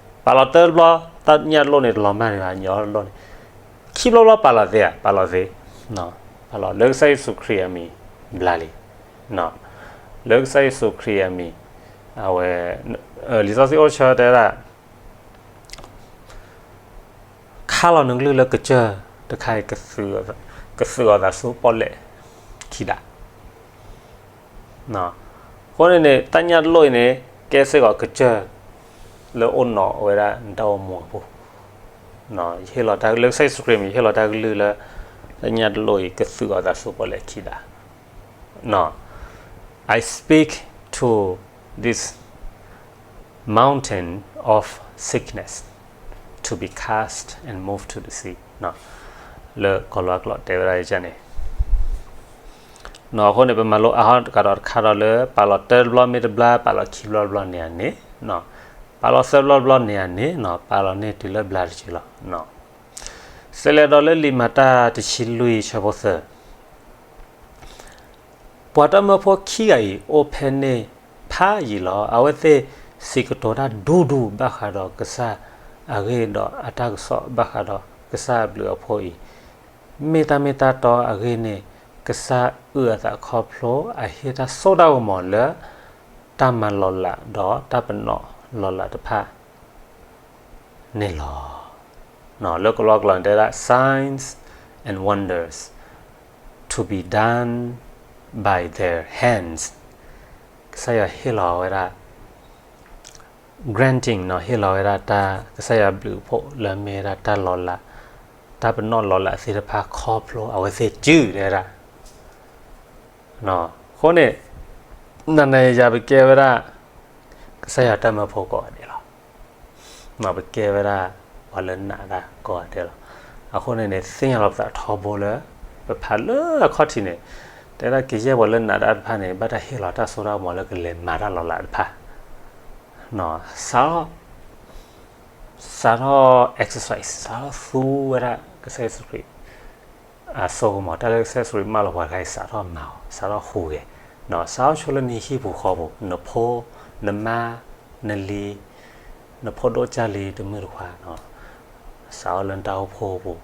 ပာ်လီၤတၢတဘျီ, တၢ်ညၣ်တလိၣ်န့ၣ် တလီၤမၢ်န့ၣ်ဘၣ်, ညိးအီၣ်တလိၣ်န့ၣ်, ခံဘျီဘျီပာ်လီၤသ့ဧါ, ပာ်လီၤသ့, ပာ်လီၤလၢကစၢ်ယ့ၣ်ၡူးခရံာ်အမံၤဘျါလံ, လၢကစၢ်ယ့ၣ်ၡူးခရံာ်အမံၤ, အဝဲ လံာ်စီဆှံအိၣ်ဆၢတဲဒၣ် ခါလီၤနကလုၢ်လၢကစၢၢ်တခါအံၤ ကသုးအီၤသးဆူပီၣ်လဲၣ်ခံဒး, အဃိန့ၣ်န့ၣ် တၢ်ညၣ်တလိၣ်အံၤန့ၣ် ကဲစ့ၢ်ကီးကစၢၢ်လၢအိၣ်နီၤဝဲဒၣ်နတၢ်အိၣ်မူအပူၤ, ယဟ့ၣ်လီၤတၢ်လၢကစၢ်ယ့ၣ်ၡူးခရံာ်အမံၤ ယဟ့ၣ်လီၤတၢ်ကလုၢ်လၢ တၢ်ညၣ်တလိၣ်အံၤ ကသုးအီၤသးဆူပီၣ်လဲၣ်ခံဒး I speak to this mountain of sickness to be cast and moved to the sea. လၢကီၤလၤကျိာ်တဲဝဲဒၣ်န့ၣ်, အဃိန့ၣ် ပမၤလိအါထီၣ်တကးဒီးတခါဒီးလၢ ပာ်လီၤတၢတဘျီမ့ၢ်တဘျါ, ပာ်လီၤခံဘျီတဘျီန့ၣ်ဧါန့ၣ်, ပာ်လီၤသၢဘျီတဘျီန့ၣ်ဧါန့ၣ်, ပာ်လီၤန့ၢ်တုၤလၢဘျါတစုလီၤ. စးလဲၤဒီးလၢလံာ်မၤတၢ်တဆံလွံၢ်ဆၢဖိသၢ ပှၤတၢ်မၢဖိခံဂၤအံၤ အိၣ်ဖဲန့ၣ်ဖးယံာ်လီၤ. အဝဲသ့ၣ်စံးကတိၤတၢ်ဒူဒူဘၣ်ဃးဒီးကစၢ်အဂ့ၢ်ဒီးအတၢ်ကစီၣ်ဘၣ်ဃးဒီးကစၢ်အဘျုးအဖှိၣ်အံၤ, မ့ၢ်တၢ်မ့ၢ်တၢ်တီအဂ့ၢ်န့ၣ် ကစၢ်အုၣ်အသးခီဖျိအဟ့ၣ်တၢ်စိတၢ်ကမီၤလၢ တၢ်မၤလီၤလးဒီးတၢ်ပနီၣ်လီၤလးတဖၣ် န့ၣ်လီၤ. လၢကီၤလၤကျိာ်န့ၣ်တဲဒၣ် signs and wonders to be done by their hands. ကစၢ်ယွၤဟ့ၣ်လီၤဝဲဒၣ် granting နီၤ, ဟ့ၣ်လီၤဝဲဒၣ်တၢ် ကစၢ်ယွၤဘျုးဖှိၣ်လၢမ့ၢ်ဝဲဒၣ်တၢ်လီၤလး, တၢ်ပနီၣ်လီၤလးသ့ၣ်တဖၣ်ခီဖျိအဝဲသ့ၣ်စုတဲဝဲဒၣ် အဃိန့ၣ် နၤနၤယၤယၤပကဲဝဲဒၣ် ကစၢ်ယွၤတၢ်မၢဖိကိးဂၤဒဲးလီၤ. ပကဲဝဲဒၣ်ပှၤလၢနာ်တၢ်ကိးဂၤဒဲးလီၤ. အဃိန့ၣ်န့ၣ် သ့ၣ်ညါလီၤပသးထီဘိလၢ ပဖးလၢအခီၣ်ထံးန့ၣ် တဲဒၣ်ကယဲၢ်ပှၤလၢနာ်တၢ်တဖၣ်န့ၣ် ဘၣ်တၢ်ဟ့ၣ်လီၤတၢ်စိတၢ်ကမီၤလၢကလဲၤမၤတၢ်လီၤလးတဖၣ် စးထီၣ် စးထီၣ် exercise စးထီၣ်သူဝဲဒၣ်ကစၢ်ယ့ၣ်ၡူးခရံာ် အစိကမီၤ, တၢ်လၢကစၢ်ယ့ၣ်ၡူးခရံာ်မၢလီၤပှၤတခါအံၤ စးထီၣ်မၤအီၤ, စးထီၣ်ဟူးဂဲၤ, စးထီၣ်ဆိလၢနဟံၣ်ပူၤဃီပူၤ, နဖိ, နမါ, နလံၤ, နဖိဒိၣ်ကၢ်လံၤတမုၢ်တခွါ, စးထီၣ်လၢနတၢ်အိၣ်ဖှိၣ်ပူၤ,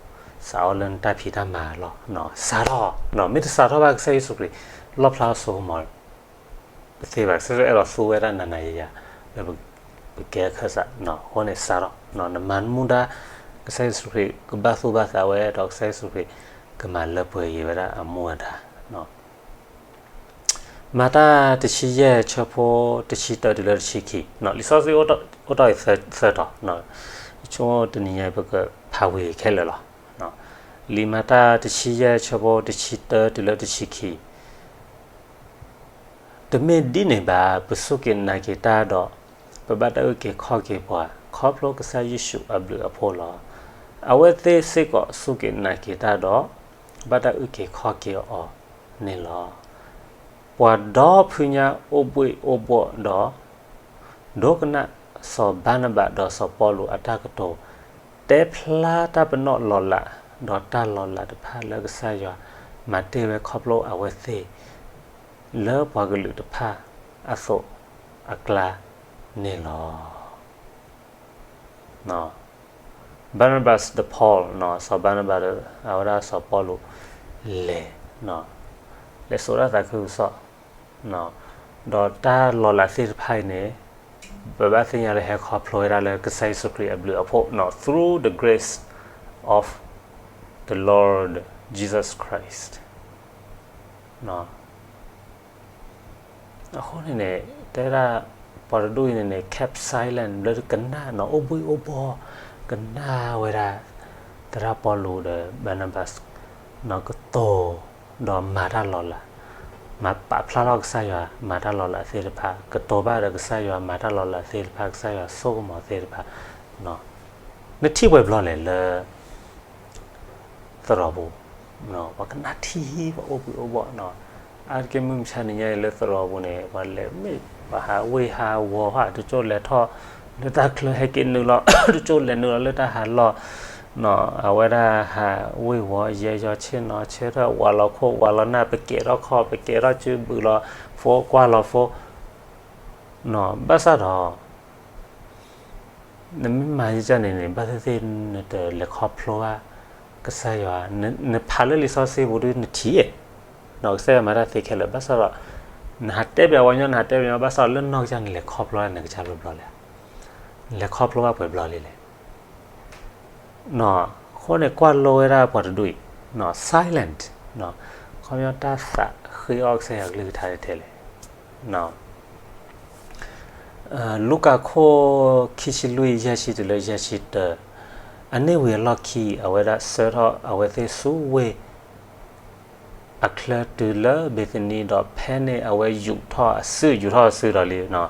စးထီၣ်လၢနတၢ်ဖံးတၢ်မၤလီၤ. စးထီၣ်, မ့ၢ်တစးထီၣ်ဘၣ် ကစၢ်ယ့ၣ်ၡူးခရံာ် လီၣ်ဖျါအစိကမီၤ ပသ့ဘၣ်, ကစၢ်ယ့ၣ်ၡူးအဲၣ်ဒိးသူဝဲဒၣ်နၤနၤယၤယၤ လၢပကဲခၢၣ်စး, အဃိန့ၣ်စးထီၣ်, နမၤနမူဒါ ကစၢ်ယ့ၣ်ၡူးခရံာ်ကဘၣ်သူၣ်ဘၣ်သးဝဲ ဒီးကစၢ်ယ့ၣ်ၡူးခရံာ်ကမၤလၢပှဲၤက့ၤဝဲဒၣ်အမူအဒါ. မၤတၢ်တဆံယဲၢ်ဆၢဖိတဆံတၢတုၤလၢတဆံခံ, လံာ်စီဆှံအိၣ်တ့ၢ်အံၤသၢတီၤ, ယဆိကမိၣ်တနံၤညါပကဖးဝံၤခဲလၢာ်လီၤ. လံာ်မၤတၢ်တဆံယဲၢ်ဆၢဖိတဆံတၢတုၤလၢတဆံခံ တမ့ၢ်ဒ်န့ၣ်ဘၣ်, ပစူၢ်က့ၤနာ်က့ၤတၢ်ဒီး ပဘၣ်တၢ်အုၣ်က့ၤခီၣ်က့ၤပှၤ ခီဖျိကစၢ်ယ့ၣ်ၡူးအဘျုးအဖှိၣ်လီၤ. အဝဲသ့ၣ်စ့ၢ်ကီးစူၢ်က့ၤနာ်က့ၤတၢ်ဒီး ဘၣ်တၢ်အုၣ်က့ၤခီၣ်က့ၤအီၤ န့ၣ်လီၤ. ပှၤဒီဖုညါအိၣ်ဘှံးအိၣ်ဘှီၣ်ဒီး ဒိကနၣ်စီၤဘၤနဘးဒီးစီၤပီလူးအတၢ်ကတိၤ, တဲဖျါတၢ်ပနီၣ်လီၤလး, ဒီးတၢ်လီၤလးတဖၣ်လၢကစၢ်ယွၤမၤတ့ၢ်ဝဲခီဖျိအဝဲသ့ၣ် လၢပှၤကလုာ်တဖၣ်အသိးအကျါန့ၣ်လီၤ. Barnabas ဒီး Paul စီၤဘၤနဘးဒီး အဝဲဒၣ်စီၤပီလူး လဲၤ လဲၤစိာ်တၢ်သးခုကစီၣ်, ဒီးတၢ်လီၤလးသ့ၣ်တဖၣ်အံၤန့ၣ် ပဘၣ်သ့ၣ်ညါလၢဟဲခီဖျိဝဲဒၣ်လၢကစၢ်ယ့ၣ်ၡူးခရံာ်အဘျုးအဖှိၣ် through the grace of the Lord Jesus Christ. အဃိန့ၣ်န့ၣ် တဲဒၣ် ပှၤတဒူၣ်အံၤန့ၣ်န့ၣ် kept silent ဘျၢဒုကနၣ်နီၤ အိၣ်ဘှံးအိၣ်ဘှီၣ် ကနၣ်ဝဲဒၣ် သရၣ်ပီလူးဒီး Barnabas နီၤ ကတိၤ ဒီးမၤတၢ်လီၤလး, မၤပာ်ဖျါထီၣ်ကစၢ်ယွၤမၤတၢ်လီၤလးသ့ၣ်တဖၣ်, ကတိၤဘၣ်ဒီးကစၢ်ယွၤမၤတၢ်လီၤလးသ့ၣ်တဖၣ်, ကစၢ်ယွၤစိကမီၤသ့ၣ်တဖၣ်, နထံၣ်ပှဲၤဘျီလဲၣ်လၢ သရိာ်ပူၤ, ပှၤကနၣ်ထံ ပှၤအိၣ်ဘှံးအိၣ်ဘှီၣ်နီၤ, အါတက့ၢ်မုၢ်မဆါနံၤညါအံၤလၢသရိာ်ပူၤန့ၣ် ပှၤလဲၤမ့ၢ် ပှၤဟးဝ့ၢ်ဟးဝီၤ တကၠိလဲၤထီၣ်လၢတၢ်ချၢဟဲက့ၤနုာ်လီၤ တကၠိလဲၤနုာ်လီၤလၢတၢ်ဟးလီၢ်, အဝဲဒၣ်ဟးဝ့ၢ်ဝီၤ ယဲယီၤဆ့ၣ်နီၤဆ့ထီၣ် ဝးလီၤခိၣ်ဝးလီၤနၢ် ပကဲထီၣ်ခီၣ် ပကဲထီၣ်စုဘုးလီၤ ဖိကွၢ်လီၤဖိ, ဘၣ်ဆၣ်ဒီး နမ့ၢ်မၤယကၢ်န့ၣ်န့ၣ် ဘၣ်သ့ၣ်သ့ၣ်နတလဲၤခီဖျိဘၣ် ကစၢ်ယွၤ, နဖးလၢလံာ်စီဆှံပူၤဒုးနထံၣ်, ကစၢ်ယွၤမၤတၢ်သ့ခဲလၢာ် ဘၣ်ဆၣ်ဒီး နဟးတဲပၠးဝဲညီ နဟးတဲပၠးညီ ဘၣ်ဆၣ်ဒီးလၢနီၢ်ကစၢ်န့ၣ်လဲၤခီဖျိဘၣ်နကစၢ်ဘျီဘျီလဲၣ်, နလဲၤခီဖျိဘၣ်ပှဲၤဘျီလံလဲၣ် အဃိန့ၣ် ကွၢ်လိဝဲဒၣ်ပှၤတဒူၣ်အံၤ silent, ခီပညီတၢ်သးဃ့အီၣ်ကစၢ်ယွၤကလုၢ်ကထါထဲထဲလဲၣ်. လူၤကၣ်ခိၣ်ခံဆံလွံၢ် ယဲၢ်ဆံတုၤလၢယဲၢ်ဆံတၢ, အန့ၣ်ဝံၤအလီၢ်ခံ အဝဲဒၣ်ဆှၢထီၣ်အဝဲသ့ၣ်ဆူဝ့ၢ် အချၢတုၤလၢဘ့းသနံ ဒီးဖဲန့ၣ်အဝဲယူာ်ထီၣ်အစု ယူာ်ထီၣ်အစုဒီးလံ,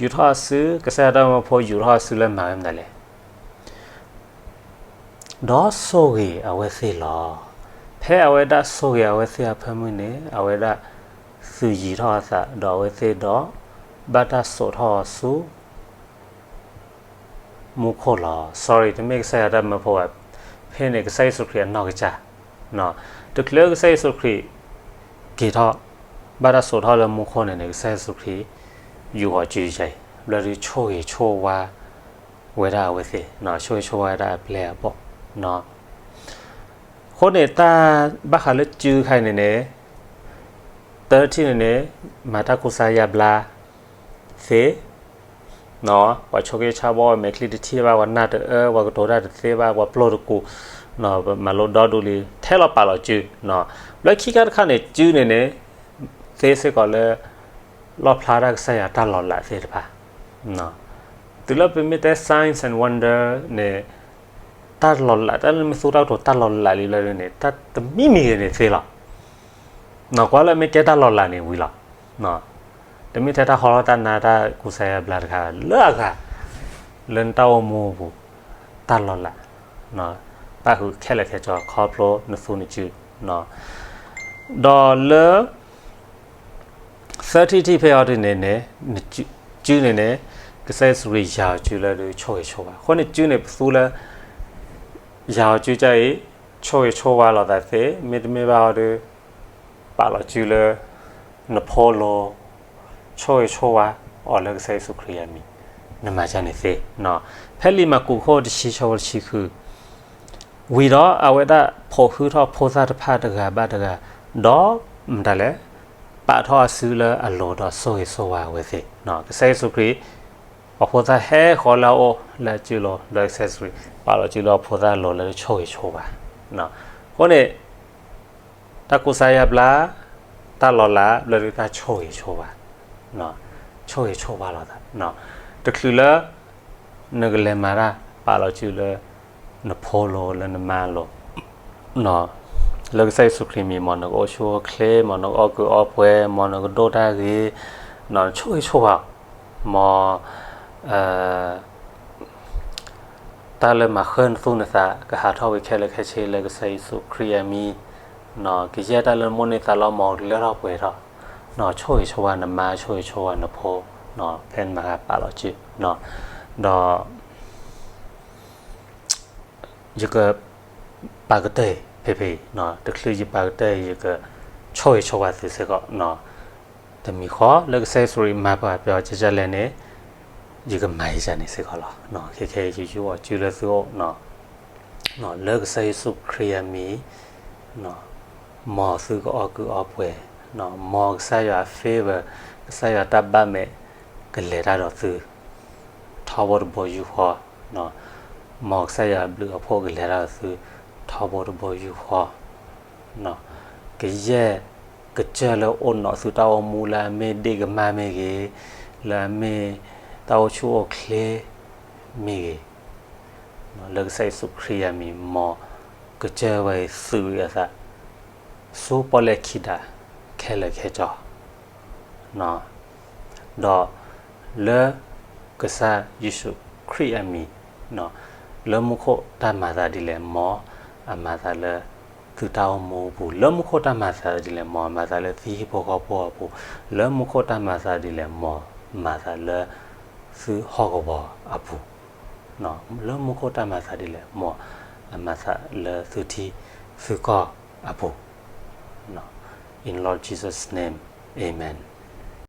ယူာ်ထီၣ်အစု ကစၢ်ယွၤတၢ်မၢဖိယူာ်ထီၣ်အစုလၢမၤဝဲမနုၤလဲၣ်. ဒီးဆိၣ်ဂ့ၤအဝဲသ့ၣ်လီၤ. ဖဲအဝဲဒၣ်ဆိၣ်ဂ့ၤအဝဲသ့ၣ်အဖၢမုၢ်န့ၣ် အဝဲဒၣ်သုးယံၤထီၣ်အသး ဒီးအဝဲသ့ၣ်ဒီး ဘၣ်တၢ်စိာ်ထီၣ်အီၤဆူ မူခိၣ်လီၤ. Sorry, တမ့ၢ်ကစၢ်ယွၤတၢ်မၢဖိဘၣ်, ဖဲန့ၣ်ကစၢ်ယ့ၣ်ၡူးခရံာ်အနီၢ်ကစၢ်, တချုးကစၢ်ယ့ၣ်ၡူးခရံာ် က့ၤထီၣ် ဘၣ်တၢ်စိာ်ထီၣ်လၢမူခိၣ်န့ၣ်န့ၣ် ကစၢ်ယ့ၣ်ၡူးခရံာ် ယူာ်အီၤစုယဲၢ်, ဘျီဒုးဆိၣ်ဂ့ၤဆိၣ်ဝါ ဝဲဒၣ်အဝဲသ့ၣ်, ဆိၣ်ဂ့ၤဆိၣ်ဝါဝဲဒၣ်အပျဲၢ်အဘီၣ်. အဃိန့ၣ် တၢ်ဘၣ်ဃးလၢစုခါအံၤန့ၣ်န့ၣ်, တထံၣ်န့ၣ်န့ၣ် မၤတၢ်ကူစါယါဘျါသ့, ပှၤဆိးက့ဆါဘီ မဲာ်ချံတထံၣ်ဘၣ်, ပှၤနၢ်တအၢ, ပှၤကတိၤတၢ်တသ့ဘၣ်, ပှၤပျိၢ်တကူၣ်, မၤလိဒီဒူၣ်လံ, ထဲလီၤပာ်လီၤစု, ဘျီခံခါတခါန့ၣ် စုန့ၣ်န့ၣ် သ့စ့ၢ်ကီးလၢ လီၣ်ဖျါတၢ်ကစၢ်ယွၤတၢ်လီၤလးသ့ၣ်တဖၣ်, တုၤလၢပမ့ၢ်တဲ signs and wonder န့ၣ်, တၢ်လီၤလး တၢ်လၢမ့ၢ်သူတၢ်ကတိၤတၢ်လီၤလးလံလၢန့ၣ် တၢ်တမံၤမံၤဂ့ၤန့ၣ်သ့လီၤ. ကွၢ်လၢမ့ၢ်ကဲတၢ်လီၤလးန့ၣ်ဝံၤလီၤ. တမ့ၢ်ထဲတၢ်ဟီထီၣ်တၢ်နါတၢ်ကူစါယါဘျါတခါ လၢအဂၤ လၢနတၢ်အိၣ်မူအပူၤ တၢ်လီၤလး ပၣ်ဃုာ်ခဲလၢာ်ခဲဆ့ ခီဖျိနသူနစု, ဒီးလၢ သၢထံၣ်တထံၣ်ဖဲအံၤဒ်န့ၣ်န့ၣ်, စုန့ၣ်န့ၣ် ကစၢ်ယ့ၣ်ၡူးခရံာ်ယၤအီၤစုလၢဒုးဆိၣ်ဂ့ၤဆိၣ်ဝါ, အဃိန့ၣ်စုန့ၣ်ပသူလၢ ယၤအီၤစုကအံၤ ဆိၣ်ဂ့ၤဆိၣ်ဝါလိာ်သးသ့, မ့တမ့ၢ်ဘၣ်အီၤဒုး ပာ်လီၤစုလၢ နဖိလိၤ ဆိၣ်ဂ့ၤဆိၣ်ဝါအီၤလၢကစၢ်ယ့ၣ်ၡူးခရံာ်အမံၤ, နမၤဒ်န့ၣ်သ့. ဖဲလံာ်မၢ်ကူးခိၣ်တဆံဆၢဖိတဆံဃု, ဝံၤဒီးအဝဲဒၣ်ဖိးဟုထီၣ်ဖိသၣ်တဖၣ်တဂၤဘၣ်တဂၤ, ဒီးမတၤလဲၣ်, ပာ်ထီၣ်အစုလၢအလိၤဒီးဆိၣ်ဂ့ၤဆိၣ်ဝါအဝဲသ့ၣ်, ကစၢ်ယ့ၣ်ၡူးခရံာ် အဖိသၣ်ဟဲဃီၤလၢအအိၣ်လၢအစုလိၤ, ဒီးကစၢ်ယ့ၣ်ၡူးခရံာ် ပာ်လီၤစုလၢအဖိသၣ်အလိၤလၢဆိၣ်ဂ့ၤဆိၣ်ဝါ, အဃိန့ၣ် တၢ်ကူစါယါဘျါ, တၢ်လီၤလး ဘျၢဒုးတၢ်ဆိၣ်ဂ့ၤဆိၣ်ဝါ, ဆိၣ်ဂ့ၤဆိၣ်ဝါလိာ်သး, တချုးလၢ နကလဲၤမၤတၢ် ပာ်လီၤစုလၢ နဖိလိၤလၢနမါလိၤ, လၢကစၢ်ယ့ၣ်ၡူးခရံာ်မံၤ မ်နကအိၣ်ဆူၣ်အိၣ်ချ့, မ်နကအီၣ်ကုးအီပှဲၤ, မ်နကဒိၣ်တၢ်ဂ့ၤ, ဆိၣ်ဂ့ၤဆိၣ်ဝါ, မ် တၢ်လၢမၤဃၢနသူၣ်နသး ကဟးထီၣ်ဝံၤခဲလၢာ်ခဲဆ့လၢကစၢ်ယ့ၣ်ၡူးခရံာ်အမံၤ, ကယဲၢ်တၢ်လၢနမိၣ်န့ၢ်သးလီ မ်ကလၢထီၣ်ပှဲၤထီၣ်, ဆိၣ်ဂ့ၤဆိၣ်ဝါနမါ ဆိၣ်ဂ့ၤဆိၣ်ဝါနဖိ, ဖဲနမၤဂ့ၤပာ်လီၤစု, ဒီး ယကပာ်ကတၢၢ်အံၤ ဖဲဖဲအံၤ, တချုးယပာ်ကတၢၢ်အံၤ ယကဆိၣ်ဂ့ၤဆိၣ်ဝါသုစ့ၢ်ကီး, တမံၤဃီလၢကစၢ်ယ့ၣ်ၡူးခရံာ်မၤပှၤပျီကကလဲၣ်န့ၣ်, ယကမၤယၤန့ၣ်စ့ၢ်ကီးလီၤ. ခဲခဲယယူးအီၤစုလၢသုအိၣ်, လၢကစၢ်ယ့ၣ်ၡူးခရံာ်အမံၤ, မ်သုကအီၣ်ကုၢ်အီပှဲၤ, မ်ကစၢ်ယွၤအ favor, ကစၢ်ယွၤတၢ်ဘၣ်မဲာ် ကလဲၤတၢ်ဒီးသု ထီဘိတဘိယူၢ်ဃီ, မ်ကစၢ်ယွၤအဘျုးအဖှိၣ်ကလဲၤတၢ်ဒီးသု ထီဘိတဘိယူၢ်ဃီ, ကယဲၢ်ကစၢၢ်လၢအိၣ်နီၤသုတၢ်အိၣ်မူလၢအမ့ၢ်ဒ့ၣ်ကမၢ်မ့ၢ်ဂ့ၤ, လၢအမ့ၢ်တၢ်အိၣ်ဆူၣ်အိၣ်ချ့မ့ၢ်ဂ့ၤ, လၢကစၢ်ယ့ၣ်ၡူးခရံာ်အမံၤ မ်ကစၢၢ်ဝဲအံၤသုးအသး ဆူပီၣ်လဲၣ်ခံဒး ခဲလၢာ်ခဲဆ့, ဒီးလၢကစၢ်ယ့ၣ်ၡူးခရံာ်အမံၤ, လၢမူခိၣ်တၢ်မၤသးဒ်လဲၣ် မ်အမၤသးလၢသုတၢ်အိၣ်မူအပူၤ, လၢမူခိၣ်တၢ်မၤသးဒ်လဲၣ် မ်အမၤသးလၢသုဟံၣ်ဖိဃီဖိအပူၤ, လၢမူခိၣ်တၢ်မၤသးဒ်လဲၣ် မ်အမၤသးလၢသုဟီၣ်ကဝီၤအပူၤ, လၢမူခိၣ်တၢ်မၤသးဒ်လဲၣ် မ်အမၤသးလၢသုထံသုကီၢ်အပူၤ. In Lord Jesus' name, amen.